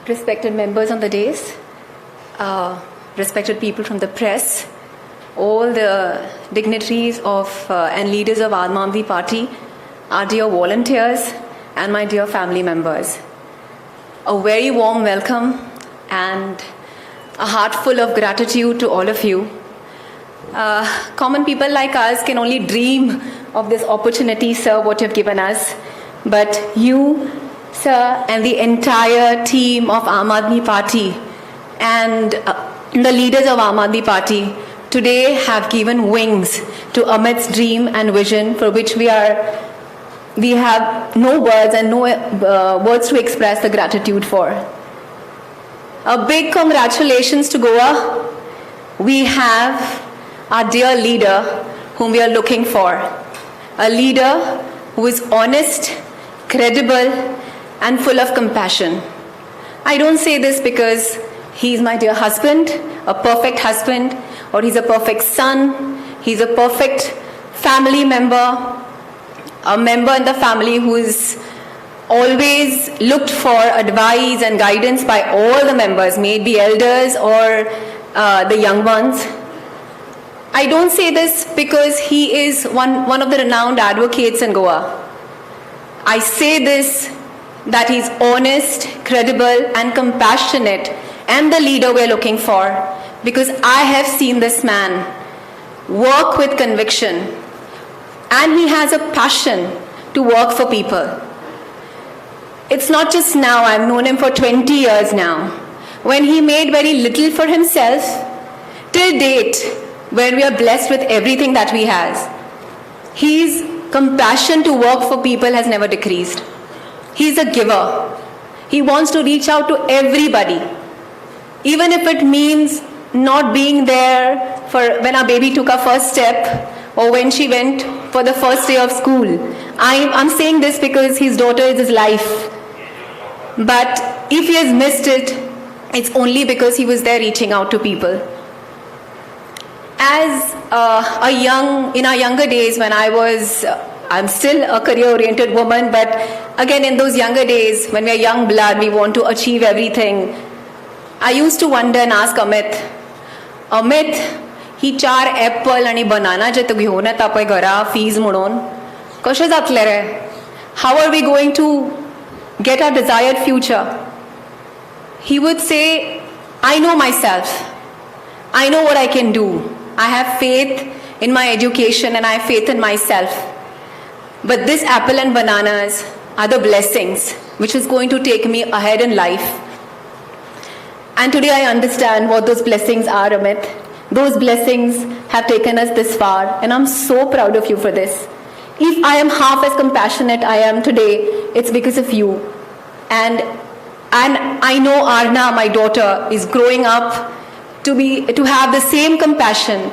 Respected members on the dais, respected people from the press, all the dignitaries of and leaders of Aam Aadmi Party, our dear volunteers, and my dear family members. A very warm welcome and a heart full of gratitude to all of you. Common people like us can only dream of this opportunity, sir, what you've given us. But you, sir, and the entire team of Aam Aadmi Party and the leaders of Aam Aadmi Party today have given wings to Amit's dream and vision, for which we have no words and no words to express the gratitude for. A big congratulations to Goa. We have our dear leader whom we are looking for. A leader who is honest, credible, and full of compassion. I don't say this because he's my dear husband, a perfect husband, or he's a perfect son, he's a perfect family member, a member in the family who is always looked for advice and guidance by all the members, may it be elders or the young ones. I don't say this because he is one of the renowned advocates in Goa. I say this that he's honest, credible, and compassionate, and the leader we're looking for, because I have seen this man work with conviction, and he has a passion to work for people. It's not just now, I've known him for 20 years now. When he made very little for himself, till date, where we are blessed with everything that he has, his compassion to work for people has never decreased. He's a giver. He wants to reach out to everybody, even if it means not being there for when our baby took her first step or when she went for the first day of school. I'm saying this because his daughter is his life. But if he has missed it, it's only because he was there reaching out to people. As in our younger days when I was, I'm still a career-oriented woman, but again in those younger days when we are young blood, we want to achieve everything. I used to wonder and ask Amit, Amit, ही चार Apple आनी banana जे तूं घेवन येता पळय घरा fees म्हणून कशें जातलें रे? How are we going to get our desired future? He would say, I know myself. I know what I can do. I have faith in my education and I have faith in myself. But this apple and bananas are the blessings which is going to take me ahead in life. And today I understand what those blessings are, Amit. Those blessings have taken us this far, and I'm so proud of you for this. If I am half as compassionate I am today, it's because of you. And I know Arna, my daughter, is growing up to have the same compassion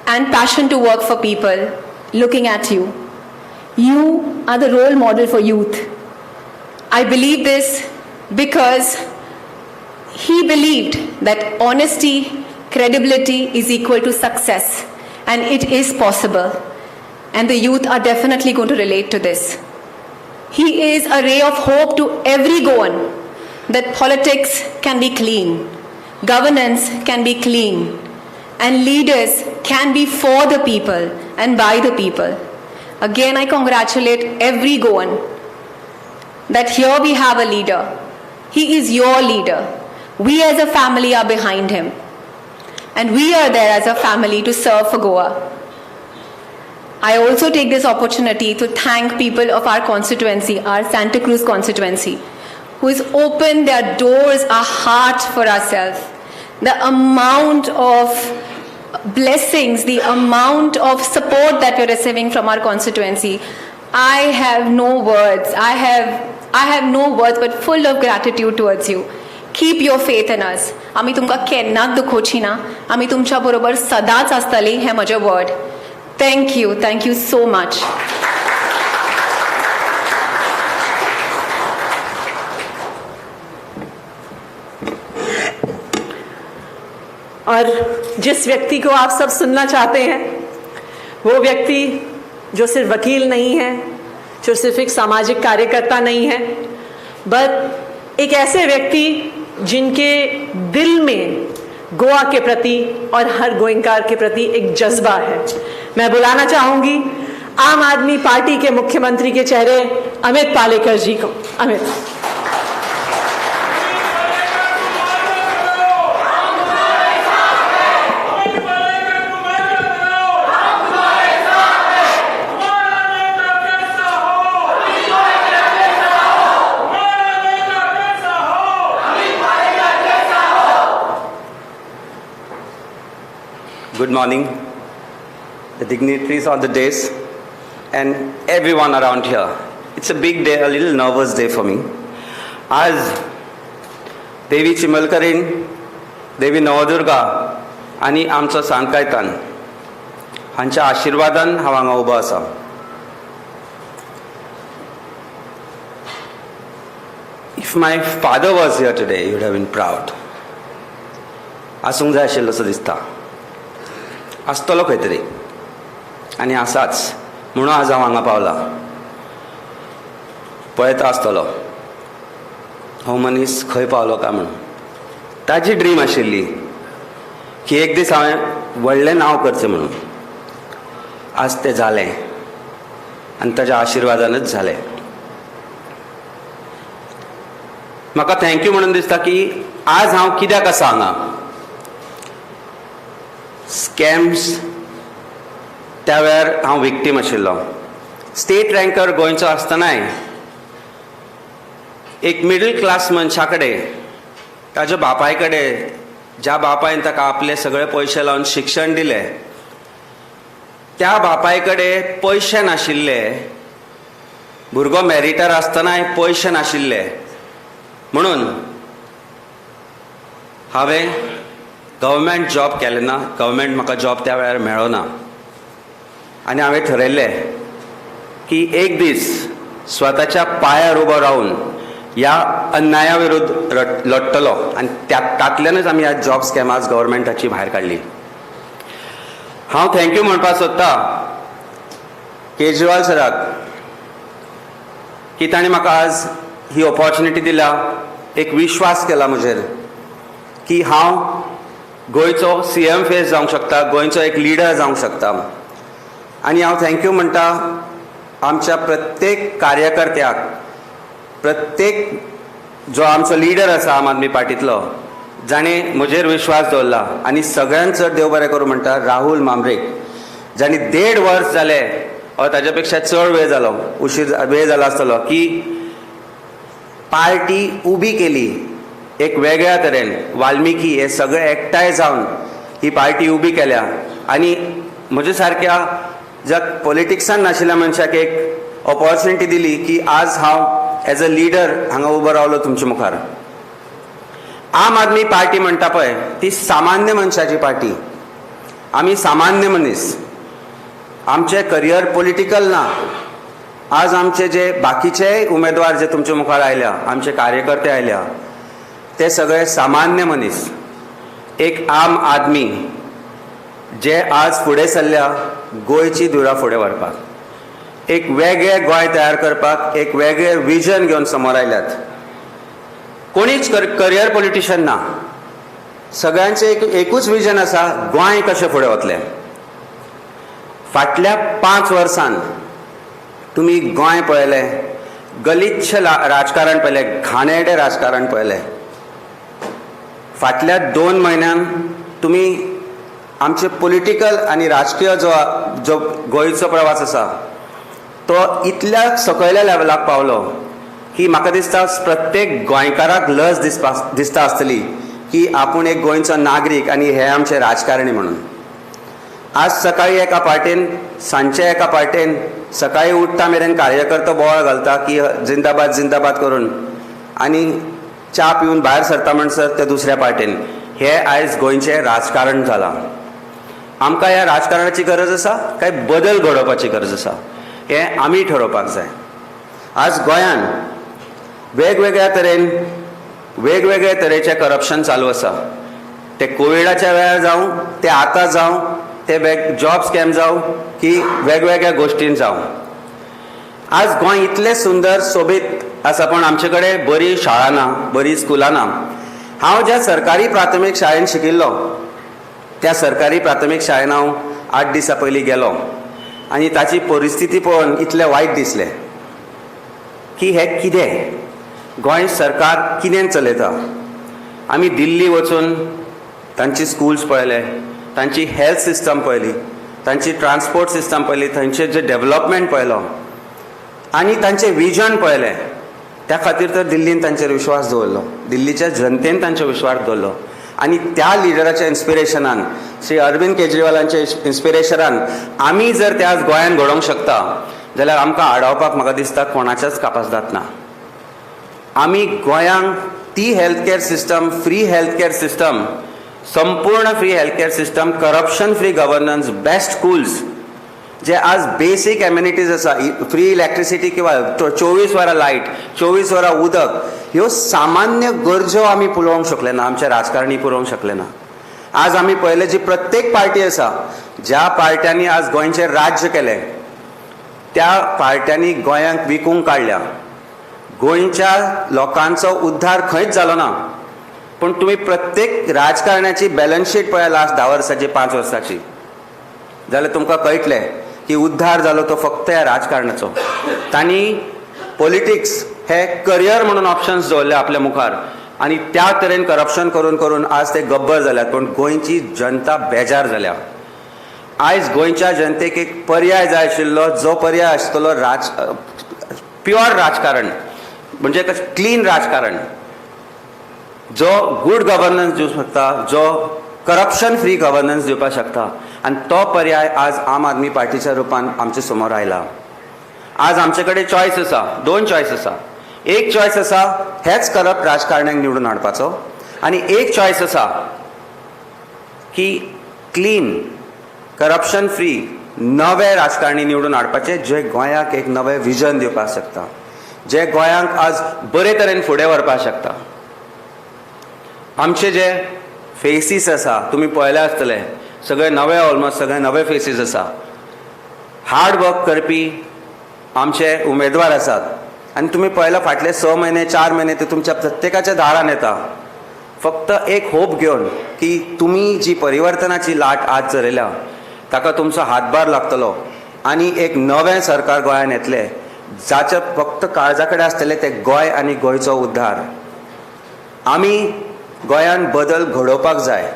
and passion to work for people, looking at you. You are the role model for youth. I believe this because he believed that honesty, credibility is equal to success, and it is possible. And the youth are definitely going to relate to this. He is a ray of hope to every Goan that politics can be clean, governance can be clean, and leaders can be for the people and by the people. Again, I congratulate every Goan that here we have a leader. He is your leader. We as a family are behind him. And we are there as a family to serve for Goa. I also take this opportunity to thank people of our constituency, our Santa Cruz constituency, who has opened their doors, our heart for ourselves. The amount of blessings, the amount of support that we're receiving from our constituency, I have no words. I have no words, but full of gratitude towards you. Keep your faith in us. आमी तुमकां केन्नाच दुखोवची ना, आमी तुमच्या बरोबर सदांच आसतली, हें म्हजें word. Thank you, thank you so much. और जिस व्यक्ति को आप सब सुनना चाहते हैं, वो व्यक्ति जो सिर्फ वकील नहीं है, जो सिर्फ एक सामाजिक कार्यकर्ता नहीं है, बट एक ऐसे व्यक्ति जिनके दिल में गोवा के प्रति और हर गोयंकार के प्रति एक जज्बा है। मैं बुलाना चाहूंगी आम आदमी पार्टी के मुख्यमंत्री के चेहरे अमित पालेकर जी को। Amit. Good morning, the dignitaries on the dais and everyone around here. It's a big day, a little nervous day for me. आज देवी चिमलकरीण, देवी नवदुर्गा आनी आमचो सांत कायतान हांच्या आशिर्वादान हांव हांगा उबो आसा. If my father was here today, he would have been proud. आसूंक जाय आशिल्लो असो दिसता. आसतलो खंय तरी आनी आसाच म्हणून आज हांव हांगा पावला. पळयता आसतलो हो मनीस खंय पावलो काय म्हणून. ताजी ड्रीम आशिल्ली की एक दीस हांवें व्हडलें नांव करचें म्हणून. आज तें जालें आनी ताज्या आशिर्वादानच जालें. म्हाका thank you म्हणून दिसता की आज हांव कित्याक आसा हांगा. स्कॅम्स त्या वेळार हांव विक्टीम आशिल्लो. स्टेट रँकर गोंयचो आसतनाय एक मिडल क्लास मनशा कडेन, ताज्या बापाय कडेन, ज्या बापायन ताका आपले सगळे पयशे लावन शिक्षण दिलें, त्या बापाय कडेन पयशे नाशिल्ले. भुरगो मॅरिटर आसतनाय पयशे नाशिल्ले म्हणून हांवें गव्हर्मेंट जॉब केलें ना. गव्हर्मेंट म्हाका जॉब त्या वेळार मेळ्ळो ना आनी हांवें ठरयल्लें की एक दीस स्वताच्या पांयार उबो रावन ह्या अन्याया विरुद्ध लडटलो आनी तातल्यानच आमी ह्या जॉब स्कॅमास गव्हर्मेंटाची भायर काडली. हांव thank you म्हणपाक सोदता केजरीवाल सराक की ताणें म्हाका आज ही ऑपॉर्च्युनिटी दिल्या, एक विश्वास केला म्हजेर की हांव गोंयचो CM face जावंक शकता, गोंयचो एक लिडर जावंक शकता. आनी हांव thank you म्हणटा आमच्या प्रत्येक कार्यकर्त्याक, प्रत्येक जो आमचो लिडर आसा आम आदमी पार्टींतलो, जाणें म्हजेर विश्वास दवरला. आनी सगळ्यांत चड देव बरें करूं म्हणटा राहुल मामरेक, जाणें 1.5 वर्स जालें वा ताज्या पेक्षा चड वेळ जालो, उशीर वेळ जाला आसतलो, की पार्टी उबी केली एक वेगळ्या तरेन. वाल्मिकी हे सगळे एकठांय जावन ही पार्टी उबी केल्या आनी म्हजे सारक्या ज्या पॉलिटिक्सान नाशिल्ल्या मनशाक एक ऑपॉर्च्युनिटी दिली की आज हांव एज अ लिडर हांगा उबो रावलो तुमचे मुखार. आम आदमी पार्टी म्हणटा पळय ती सामान्य मनशाची पार्टी. आमी सामान्य मनीस, आमचें करियर पॉलिटिकल ना. आज आमचे जे बाकीचे उमेदवार जे तुमचे मुखार आयल्या, आमचे कार्यकर्ते आयल्या, ते सगळे सामान्य मनीस, एक आम आदमी जे आज फुडें सरल्या गोंयची धुरा फुडें व्हरपाक, एक वेगळें गोंय तयार करपाक, एक वेगळें विजन घेवन समोर आयल्यात. कोणीच करियर पॉलिटिशन ना, सगळ्यांचें एकूच विजन आसा, गोंय कशें फुडें वतलें. फाटल्या 5 वर्सान तुमी गोंय पळयलें, गलिच्छ राजकारण पळयलें, घाणेरडें राजकारण पळयलें. फाटल्या 2 म्हयन्यान तुमी आमचे पॉलिटिकल आनी राजकीय जो जो गोंयचो प्रवास आसा तो इतल्या सकयल्या लेवलाक पावलो की म्हाका दिसता प्रत्येक गोंयकाराक लज दिसता आसतली की आपूण एक गोंयचो नागरीक आनी हे आमचे राजकारणी म्हणून. आज सकाळी एका पार्टेन, सांजचे एका पार्टेन, सकाळी उठ्ठा मेरेन कार्यकर्तो बोवाळ घालता की जिंदाबाद जिंदाबाद करून आनी च्या पिवन भायर सरता म्हणसर ते दुसऱ्या पार्टेन. हे आयज गोंयचें राजकारण जालां. आमकां ह्या राजकारणाची गरज आसा काय बदल घडोवपाची गरज आसा हें आमी ठरोवपाक जाय. आज गोंयान वेगवेगळ्या तरेन वेगवेगळे तरेचें करप्शन चालू आसा. ते कोविडाच्या वेळार जावं, ते आतां जावं, ते जॉब स्कॅम जावं की वेगवेगळ्या गोश्टीन जावं. आज गोंय इतलें सुंदर सोबीत आसा पण आमचे कडेन बरी शाळा ना, बरी स्कुलां ना. हांव ज्या सरकारी प्राथमीक शाळेंत शिकिल्लो त्या सरकारी प्राथमीक शाळेन हांव 8 दिसां पयलीं गेलो आनी ताची परिस्थिती पळोवन इतलें वायट दिसलें की हें कितें, गोंय सरकार कितें चलयता. आमी दिल्ली वचून तांची स्कुल्स पळयले, तांची हेल्थ सिस्टम पळयली, तांची ट्रान्सपोर्ट सिस्टम पळयली, थंयचे जे डेवलपमेंट पळयलो आनी तांचें विजन पळयलें. त्या खातीर तर दिल्लीन तांचेर विश्वास दवरलो, दिल्लीच्या जनतेन तांचेर विश्वास दवरलो आनी त्या लिडराच्या इन्स्पिरेशनान, श्री अरविंद केजरीवालांच्या इन्स्पिरेशनान आमी जर ते आज गोंयांत घडोवंक शकता जाल्यार आमकां आडावपाक म्हाका दिसता कोणाच्याच कापासदाद ना. आमी गोंयांक ती health care system, free health care system, संपूर्ण free health care system, corruption free governance, best schools, जे आज बेसीक एम्युनिटीज आसा, फ्री इलेक्ट्रिसिटी किंवा 24 वरां लायट, 24 वरां उदक, ह्यो सामान्य गरजो आमी पुरोवंक शकले ना, आमचे राजकारणी पुरोवंक शकले ना. आज आमी पळयलें जी प्रत्येक पार्टी आसा, ज्या पार्ट्यांनी आज गोंयचें राज्य केलें त्या पार्ट्यांनी गोंयांक विकूंक काडल्या. गोंयच्या लोकांचो उद्धार खंयच जालो ना. पूण तुमी प्रत्येक राजकारण्याची बॅलन्स शीट पळया लास्ट 10 वर्साची, 5 वर्साची, जाल्यार तुमकां कळटलें की उद्धार जालो तो फक्त ह्या राजकारणाचो. तांणी पॉलिटिक्स हे करियर म्हणून ऑप्शन्स दवरले आपल्या मुखार आनी त्या तरेन करप्शन करून करून आज ते गब्बर जाल्यात. पूण गोंयची जनता बेजार जाल्या. आयज गोंयच्या जनतेक एक पर्याय जाय आशिल्लो, जो पर्याय आसतलो प्युअर राजकारण, म्हणजे क्लीन राजकारण, जो गूड गव्हर्नन्स दिवंक शकता, जो करप्शन फ्री गव्हर्नन्स दिवपाक शकता. आनी तो पर्याय आज आम आदमी पार्टीच्या रुपान आमचे समोर आयला. आज आमचे कडेन चॉयस आसा, 2 चॉयस आसा. एक चॉयस आसा हेच करप्ट राजकारण्यांक निवडून हाडपाचो आनी एक चॉयस आसा की क्लीन करप्शन फ्री नवे राजकारणी निवडून हाडपाचे, जे गोंयाक एक नवें विजन दिवपाक शकता, जे गोंयांक आज बरे तरेन फुडें व्हरपाक शकता. आमचे जे फेसीस आसा तुमी पळयले आसतले, सगळे नवे, ऑलमोस्ट सगळे नवे फेसीस आसा. हार्ड वर्क करपी आमचे उमेदवार आसात आनी तुमी पळयला फाटले 6 म्हयने 4 म्हयने ते तुमच्या प्रत्येकाच्या दारान येता, फक्त एक होप घेवन की तुमी जी परिवर्तनाची लाट आज चलयल्या ताका तुमचो हातभार लागतलो आनी एक नवें सरकार गोंयान येतलें, जाचे फक्त काळजा कडेन आसतलें तें गोंय आनी गोंयचो उद्धार. आमी गोंयान बदल घडोवपाक जाय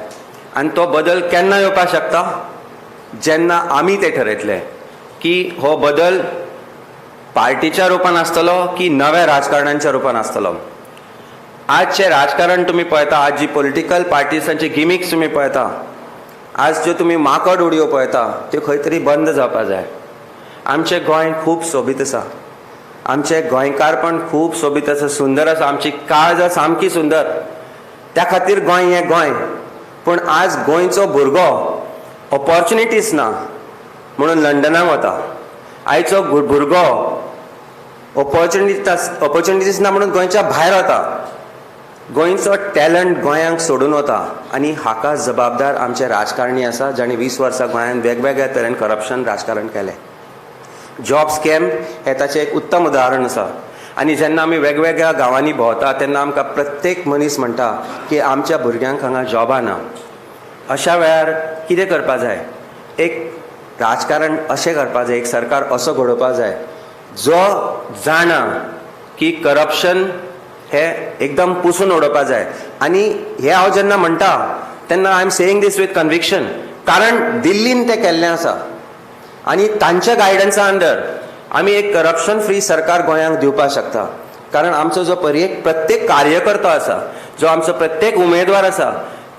आनी तो बदल केन्ना येवपाक शकता, जेन्ना आमी ते ठरयतले की हो बदल पार्टीच्या रुपान आसतलो की नव्या राजकारण्यांच्या रुपान आसतलो. आजचें राजकारण तुमी पळयता, आज जी पॉलिटिकल पार्टीजांची गिमिक्स तुमी पळयता, आज ज्यो तुमी माकड उडयो पळयता त्यो खंय तरी बंद जावपाक जाय. आमचें गोंय खूब सोबीत आसा, आमचें गोंयकारपण खूब सोबीत आसा, सुंदर आसा, आमची काळजां सामकी सुंदर, त्या खातीर गोंय हें गोंय. पूण आज गोंयचो भुरगो ऑपॉर्च्युनिटीज ना म्हणून लंडनाक वता, आयचो भुरगो ऑपॉर्च्युनिटीज ना म्हणून गोंयच्या भायर वता, गोंयचो टॅलंट गोंयांक सोडून वता. आनी हाका जबाबदार आमचे राजकारणी आसा, जांणी 20 वर्सां गोंयांत वेगवेगळ्या तरेन करप्शन राजकारण केलें. जॉब स्कॅम हें ताचें एक उत्तम उदाहरण आसा. आनी जेन्ना आमी वेगवेगळ्या गांवांनी भोंवता तेन्ना आमकां प्रत्येक मनीस म्हणटा की आमच्या भुरग्यांक हांगा जॉबां ना. अशा वेळार कितें करपा जाय, एक राजकारण अशें करपा जाय, एक सरकार असो घडोवपा जाय जो जाणा की करप्शन हे एकदम पुसून उडोवपा जाय. आनी हें हांव जेन्ना म्हणटा तेन्ना I am saying this with conviction, कारण दिल्लीन तें केल्लें आसा आनी तांच्या गायडन्सा अंडर आमी एक करप्शन फ्री सरकार गोंयांक दिवपाक शकता. कारण आमचो जो प्रत्येक कार्यकर्तो आसा, जो आमचो प्रत्येक उमेदवार आसा,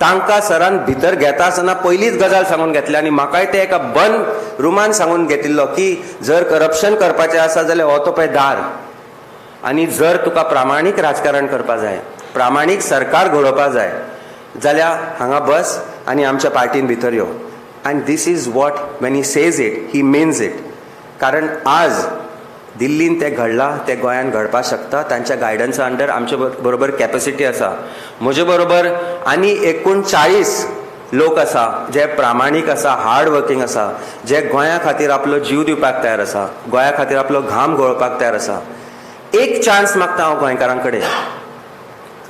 तांकां सरान भितर घेता आसतना पयलीच गजाल सांगून घेतली आनी म्हाकाय ते एका बंद रुमान सांगून घेतिल्लो की जर करप्शन करपाचें आसा जाल्यार हो तो पळय दार, आनी जर तुका प्रामाणीक राजकारण करपा जाय, प्रामाणीक सरकार घडोवपा जाय जाल्यार हांगा बस आनी आमच्या पार्टीन भितर यो. And this is what when he says it he means it. कारण आज दिल्लीन तें घडलां तें गोंयांत घडपाक शकता. तांच्या गायडन्सा अंडर आमचे बरोबर कॅपॅसिटी आसा, म्हजे बरोबर आनी 39 लोक आसा जे प्रामाणीक आसा, हार्ड वर्कींग आसा, जे गोंया खातीर आपलो जीव दिवपाक तयार आसा, गोंया खातीर आपलो घाम गळोवपाक तयार आसा. एक चान्स मागता हांव गोंयकारां कडेन,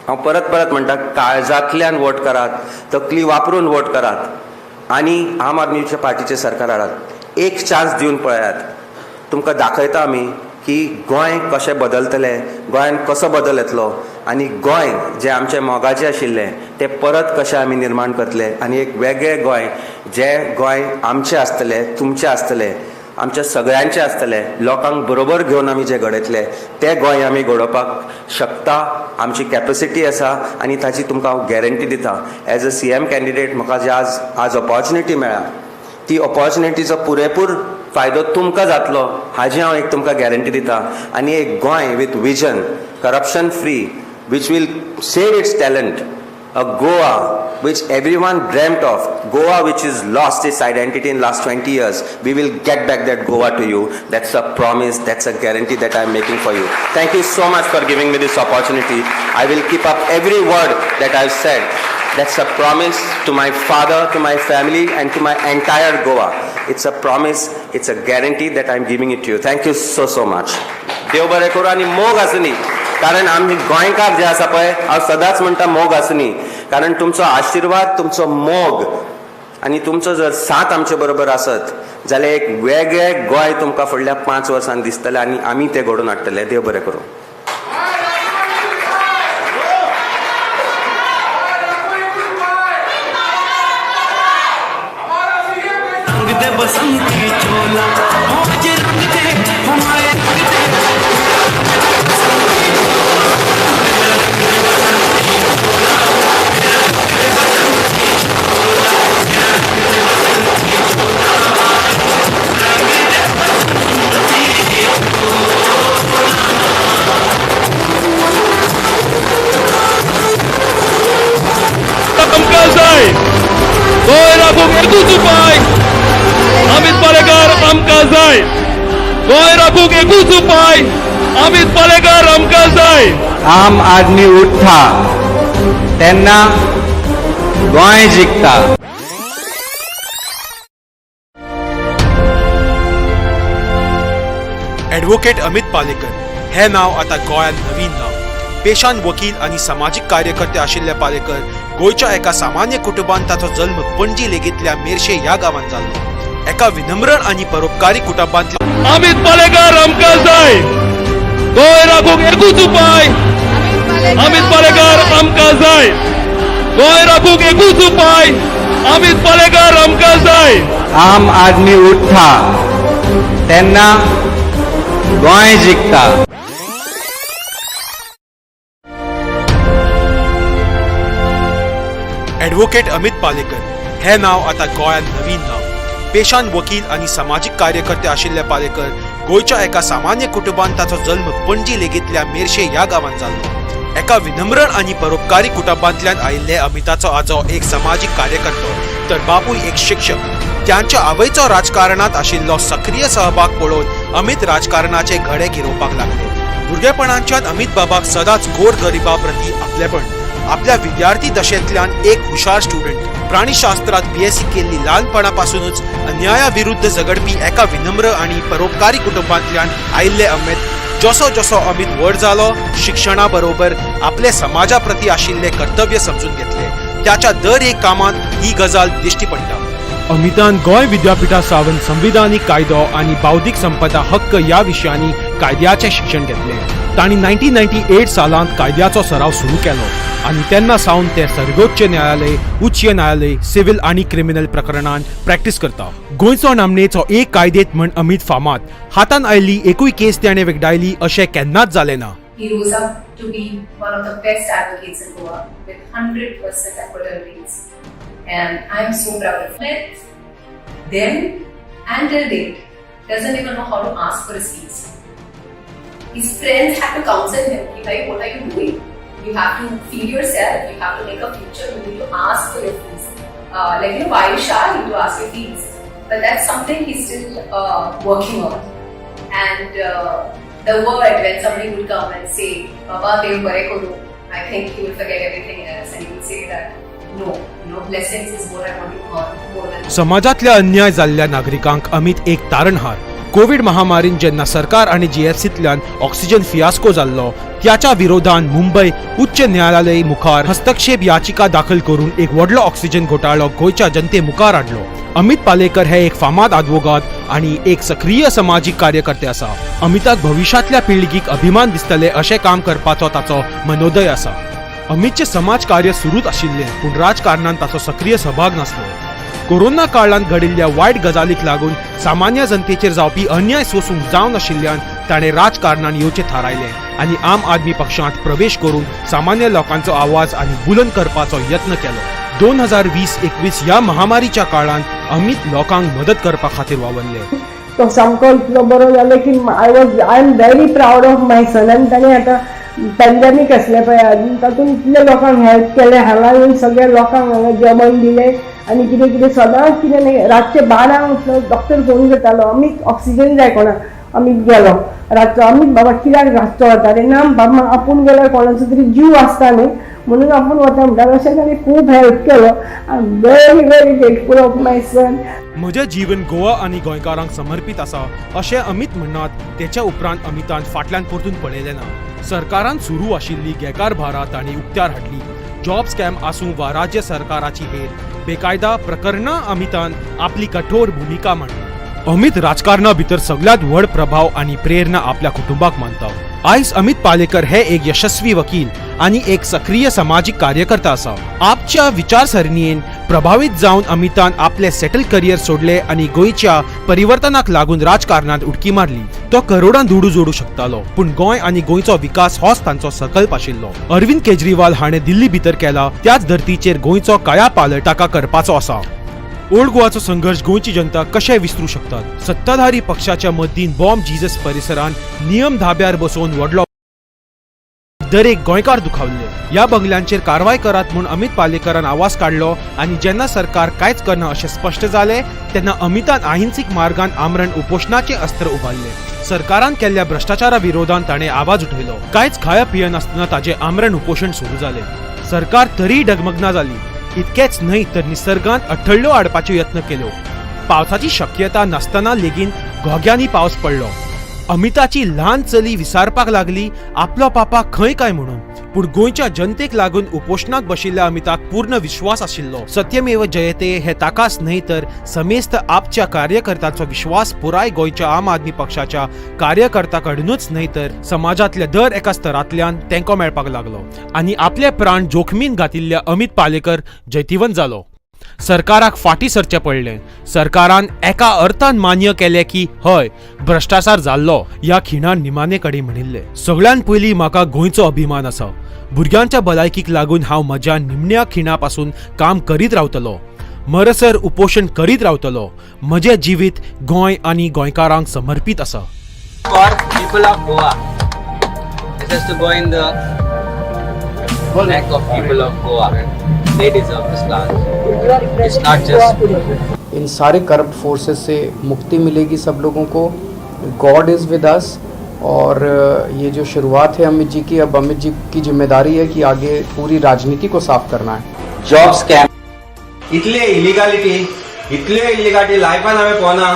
हांव परत परत म्हणटा, काळजांतल्यान वोट करात, तकली वापरून वोट करात आनी आम आदमीच्या पार्टीचें सरकार हाडात. एक चान्स दिवन पळयात, तुमकां दाखयता आमी की गोंय कशें बदलतलें, गोंयान कसो बदल येतलो आनी गोंय जें आमचें मोगाचें आशिल्लें तें परत कशें आमी निर्माण करतले आनी एक वेगळें गोंय, जें गोंय आमचें आसतलें, तुमचें आसतलें, आमच्या सगळ्यांचें आसतलें, लोकांक बरोबर घेवन आमी जें घडयतले तें गोंय आमी घडोवपाक शकता. आमची कॅपॅसिटी आसा आनी ताची तुमकां हांव गॅरंटी दिता. एज अ CM candidate म्हाका जे आज ऑपॉर्च्युनिटी मेळ्ळा ती ऑपॉर्च्युनिटीचो पुरेपूर फायदो तुमकां जातलो हाजी हांव एक तुमकां गॅरंटी दिता. आनी एक Goa with vision, corruption free, which will save its talent, a Goa which everyone dreamt of, Goa which is lost its identity in last 20 years, we will get back that Goa to you. That's a promise, that's a guarantee that I am making for you. Thank you so much for giving me this opportunity. I will keep up every word that I've said. That's a promise to my father, to my family and to my entire Goa. It's a promise, it's a guarantee that I'm giving it to you. Thank you so, so much. देव बरें करूं आनी मोग आसुनी, कारण आमी गोंयकार जे आसा पळय, हांव सदांच म्हणटा मोग आसुनी, कारण तुमचो आशिर्वाद, तुमचो मोग आनी तुमचो जर साथ आमचे बरोबर आसत जाल्यार एक वेगळें गोंय तुमकां फुडल्या 5 वर्सांनी दिसतलें आनी आमी तें घडोवन हाडटले. देव बरें करूं. बसंती चोला रंग दे हमारे रंग दे. आमकां जाय गोंय राखूंक एकूच उपाय, अमित पालेकर आमकां जाय. गोंय राखूंक एकूच उपाय, अमित पालेकर आमकां जाय. आम आदमी उठ्ठा तेन्ना गोंय जिखता. ॲडव्होकेट अमित पालेकर हे नाव आतां गोंयांत नवीन नाव. पेशान वकील आनी समाजीक कार्यकर्ते आशिल्ले पालेकर गोंयच्या एका सामान्य कुटुंबांत ताचो जल्म पणजी लेगीतल्या मेरशे ह्या गांवांत जाल्लो. एका विनम्र आनी परोपकारी कुटुंबांतलो अमित पालेकर आमकां जाय. गोंय राखूंक एकूच उपाय, अमित पालेकर आमकां जाय. गोंय राखूंक एकूच उपाय, अमित पालेकर आमकां जाय. आम आदमी उठ्ठा तेन्ना गोंय जिखता. ॲडव्होकेट अमित पालेकर हे नाव आतां गोंयांत नवीन नाव. पेशान वकील आनी समाजीक कार्यकर्ते आशिल्ले पालेकर गोंयच्या एका सामान्य कुटुंबांत ताचो जल्म पणजी लेगीतल्या मेरशे ह्या गांवांत जाल्लो. एका विनम्र आनी परोपकारी कुटुंबांतल्यान आयिल्ले अमिताचो आजो एक समाजीक कार्यकर्तो तर बापूय एक शिक्षक. त्यांच्या आवयचो राजकारणांत आशिल्लो सक्रीय सहभाग पळोवन अमित राजकारणाचे घडे गिरोवपाक लागले. भुरगेपणाच्यान अमित बाबाक सदांच गोर गरिबा प्रती आपलेपण. आपल्या विद्यार्थी दशेंतल्यान एक हुशार स्टुडंट, प्राणीशास्त्रात BSc केल्ली, ल्हानपणापासूनच अन्याया विरुद्ध झगडपी एका विनम्र आनी परोपकारी कुटुंबांतल्यान आयिल्ले अमित जसो जसो अमित व्हड जालो शिक्षणा बरोबर आपले समाजा प्रती आशिल्ले कर्तव्य समजून घेतले. त्याच्या दर एक कामांत ही गजाल दिश्टी पडटा. अमितान गोंय विद्यापीठा सावन संविधानीक कायदो आनी बौद्धीक संपदा हक्क ह्या विशयांनी कायद्याचें शिक्षण घेतलें. तांणी 1998 सालांत कायद्याचो सराव सुरू केलो आनी तेन्ना सावन ते सर्वोच्च न्यायालय, उच्च न्यायालय, सिव्हिल आनी क्रिमिनल प्रकरणांत प्रॅक्टीस करता. गोंयचो नामनेचो एक कायदेत म्हण अमित फामाद. हातान आयिल्ली एकूय केस ताणें वेगडायली अशें केन्नाच जालें ना. He rose up to be one of the best advocates in Goa with 100% acquittal rates. And I'm so proud of him. Then and till date, doesn't even know how to ask for his fees. His friends had to counsel him, ki, bhai, what are you doing? You have to feed yourself, you have to make a future, you need to ask for your fees. Why are you shy to ask your fees? But that's something he's still working on. And the word when somebody would come and say, Baba Dev bare karo, I think he would forget everything else and he would say that, no, blessings is what I want to earn more than समाजातल्या अन्याय जाल्ल्या नागरिकांक अमित एक तारणहार. Covid महामारीन जेन्ना सरकार आनी जीएफसींतल्यान oxygen fiasco जाल्लो त्याच्या विरोधान मुंबय उच्च न्यायालय मुखार हस्तक्षेप याचिका दाखल करून एक व्हडलो ऑक्सिजन घोटाळो गोंयच्या जनते मुखार हाडलो. अमित पालेकर हे एक फामाद आदवोगाद आनी एक सक्रीय समाजीक कार्यकर्ते आसा. अमिताक भविश्यांतल्या पिळगीक अभिमान दिसतले अशें काम करपाचो ताचो मनोदय आसा. अमितचे समाज कार्य सुरूच आशिल्लें, पूण राजकारणांत ताचो सक्रीय सहभाग नासलो. कोरोना काळांत घडिल्ल्या वायट गजालीक लागून सामान्य जनतेचेर जावपी अन्याय सोसूंक जावनाशिल्ल्यान ताणें राजकारणान येवचें थारायलें आनी आम आदमी पक्षांत प्रवेश करून सामान्य लोकांचो आवाज आनी बुलंद करपाचो यत्न केलो. 2020-21 ह्या महामारीच्या काळांत अमित लोकांक मदत करपा खातीर वावरले. तो सामको इतलो बरो जालो की I am very proud of my son. आनी ताणें आतां पॅन्डेमीक आसलें पळय, आनी तातूंत इतले लोकांक हेल्प केलें. हांगा येवन सगळ्या लोकांक हांगा जेवण दिलें आनी कितें कितें सदांच कितें न्ही, रातचे 12 उठलो, डॉक्टर फोन करतालो, अमीत, ऑक्सिजन जाय कोणाक. अमीत गेलो रातचो. अमीत बाबा कित्याक रातचो वता रे? ना बाबा, आपूण गेल्यार कोणाचो तरी जीव आसता न्ही, म्हणून आपूण वता म्हणटा. अशें ताणें खूब हेल्प केलो. I am very very grateful of my son. म्हजें जीवन गोवा आनी गोंयकारांक समर्पीत आसा अशें अमित म्हणनात. तेच्या उपरांत अमितान फाटल्यान परतून पळयलें ना. सरकारान सुरू आशिल्ली बेकारभारां तांणी उक्त्यार हाडली. जॉब स्कॅम आसूं वा राज्य सरकाराची हेर बेकायदा प्रकरणां, अमितान आपली कठोर भुमिका मांडली. अमित राजकारणा भितर सगळ्यात व्हड प्रभाव आनी प्रेरणा आपल्या कुटुंबाक मानता. आयज अमित पालेकर हे एक यशस्वी वकील आनी एक सक्रीय समाजीक कार्यकर्ता आसा. आपच्या विचारसरणीन प्रभावीत जावन अमितान आपले सेटल करियर सोडले आनी गोंयच्या परिवर्तनाक लागून राजकारणात उडकी मारली. तो करोडां दुडू जोडू शकतालो, पूण गोंय आनी गोंयचो विकास होच तांचो संकल्प आशिल्लो. अरविंद केजरीवाल हाणें दिल्ली भितर केला त्याच धर्तीचेर गोंयचो कायापालट ताका करपाचो आसा. ओल्ड गोवाचो संघर्ष गोंयची जनता कशें विसरू शकतात? सत्ताधारी पक्षाच्या मदीन बॉम जीजस परिसरान नियम धाब्यार बसोवन व्हडलो दरेक गोंयकार दुखावले. ह्या बंगल्यांचेर कारवाय करात म्हूण अमित पालेकरान आवाज काडलो आनी जेन्ना सरकार कांयच करना अशें स्पश्ट जालें तेन्ना अमितान अहिंसीक मार्गान आमरण उपोशणाचें अस्त्र उबारलें. सरकारान केल्ल्या भ्रश्टाचारा विरोधान ताणें आवाज उठयलो. कांयच खाया पियनासतना ताजें आमरण उपोशण सुरू जालें. सरकार तरीय डगमगना जाली. इतकेच न्हय तर निसर्गांत अडथळ्यो हाडपाच्यो यत्न केल्यो. पावसाची शक्यता नासतना लेगीत घोग्यांनी पावस पडलो. अमिताची ल्हान चली विसारपाक लागली आपलो पापा खंय काय म्हणून. पूण गोंयच्या जनतेक लागून उपोशणाक बशिल्ल्या अमिताक पूर्ण विश्वास आशिल्लो. सत्यमेव जयते हे ताकाच न्हय तर समेस्त आपच्या कार्यकर्त्यांचो विश्वास पुराय गोंयच्या आम आदमी पक्षाच्या कार्यकर्त्याकडूनच न्हय तर समाजांतल्या दर एका स्तरांतल्यान तेंको मेळपाक लागलो आनी आपले प्राण जोखमीन घातिल्ल्या अमित पालेकर जैतिवंत जालो. सरकाराक फाटीं सरचें पडलें. सरकारान एका अर्थान मान्य केलें की हय, भ्रश्टाचार जाल्लो. ह्या खिणान निमाणे कडेन म्हणिल्लें, सगळ्यान पयलीं म्हाका गोंयचो अभिमान आसा. भुरग्यांच्या भलायकीक लागून हांव म्हज्या निमण्या खिणा पासून काम करीत रावतलो, मरसर उपोशण करीत रावतलो. म्हजें जिवीत गोंय आनी गोंयकारांक समर्पीत आसा. For people of Goa. This has to go in the neck of people of Goa. They deserve this flowers. It's not just in सारे करप्ट फोर्सेस से मुक्ति मिलेगी सब लोगों को. God is with us. और ये जो शुरुआत है अमित जी की, अब अमित जी की जिम्मेदारी है कि आगे पूरी राजनीति को साफ करना है. Job scam. इतले इलिगालिटी, इतले इलिगालिटी लायफान हांवें पळोवना.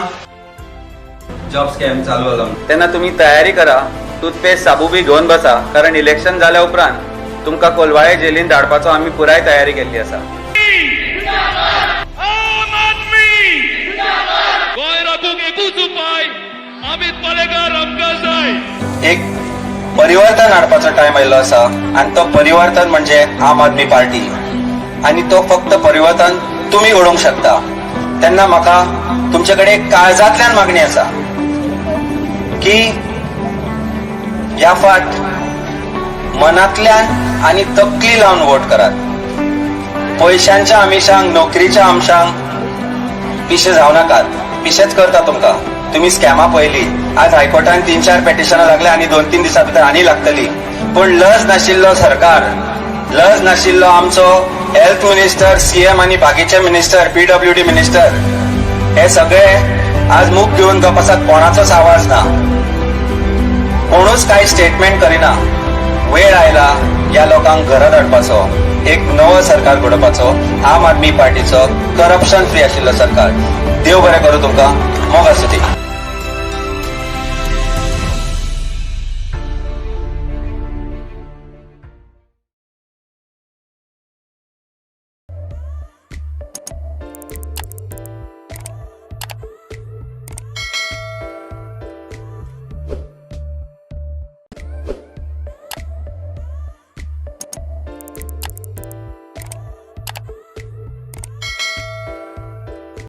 जॉब स्कॅम चालू आसा तेन्ना तुमी तयारी करा. टूथपेस्ट, साबू बी घेवन बसा, कारण इलेक्शन जाल्या उपरांत तुमकां कोलवाळे जेलीन धाडपाचो आमी पुराय तयारी केल्ली आसा. आम आदमी. गोंय राखूंक एकूच उपाय, अमित पालेकर आमकां जाय. एक परिवर्तन हाडपाचो टायम आयिल्लो आसा आनी तो परिवर्तन म्हणजे आम आदमी पार्टी आनी तो फक्त परिवर्तन तुमी घडोवंक शकता. तेन्ना म्हाका तुमचे कडेन काळजांतल्यान मागणी आसा की ह्या फाट मनांतल्यान आनी तकली लावन वोट करात. पयशांच्या आमिशांक, नोकरीच्या आमिशांक पिशे जावं नाकात. पिशेच करता तुमकां. तुम्ही स्कॅमां पळयली. आज हायकोर्टान तीन चार पेटिशनां लागले आनी 2-3 दिसां भितर आनी लागतली. पूण लज नाशिल्लो सरकार, लज नाशिल्लो आमचो हेल्थ मिनिस्टर, सीएम आनी बाकीचे मिनिस्टर, पीडब्ल्यूडी मिनिस्टर, हे सगळे आज मूक घेवन गप आसात. कोणाचोच आवाज ना, कोणूच कांय स्टेटमेंट करिना. वेळ आयला ह्या लोकांक घरा धाडपाचो, एक नवो सरकार घडोवपाचो, आम आदमी पार्टीचो करप्शन फ्री आशिल्लो सरकार. देव बरें करूं तुमकां. मोग आसूं ती.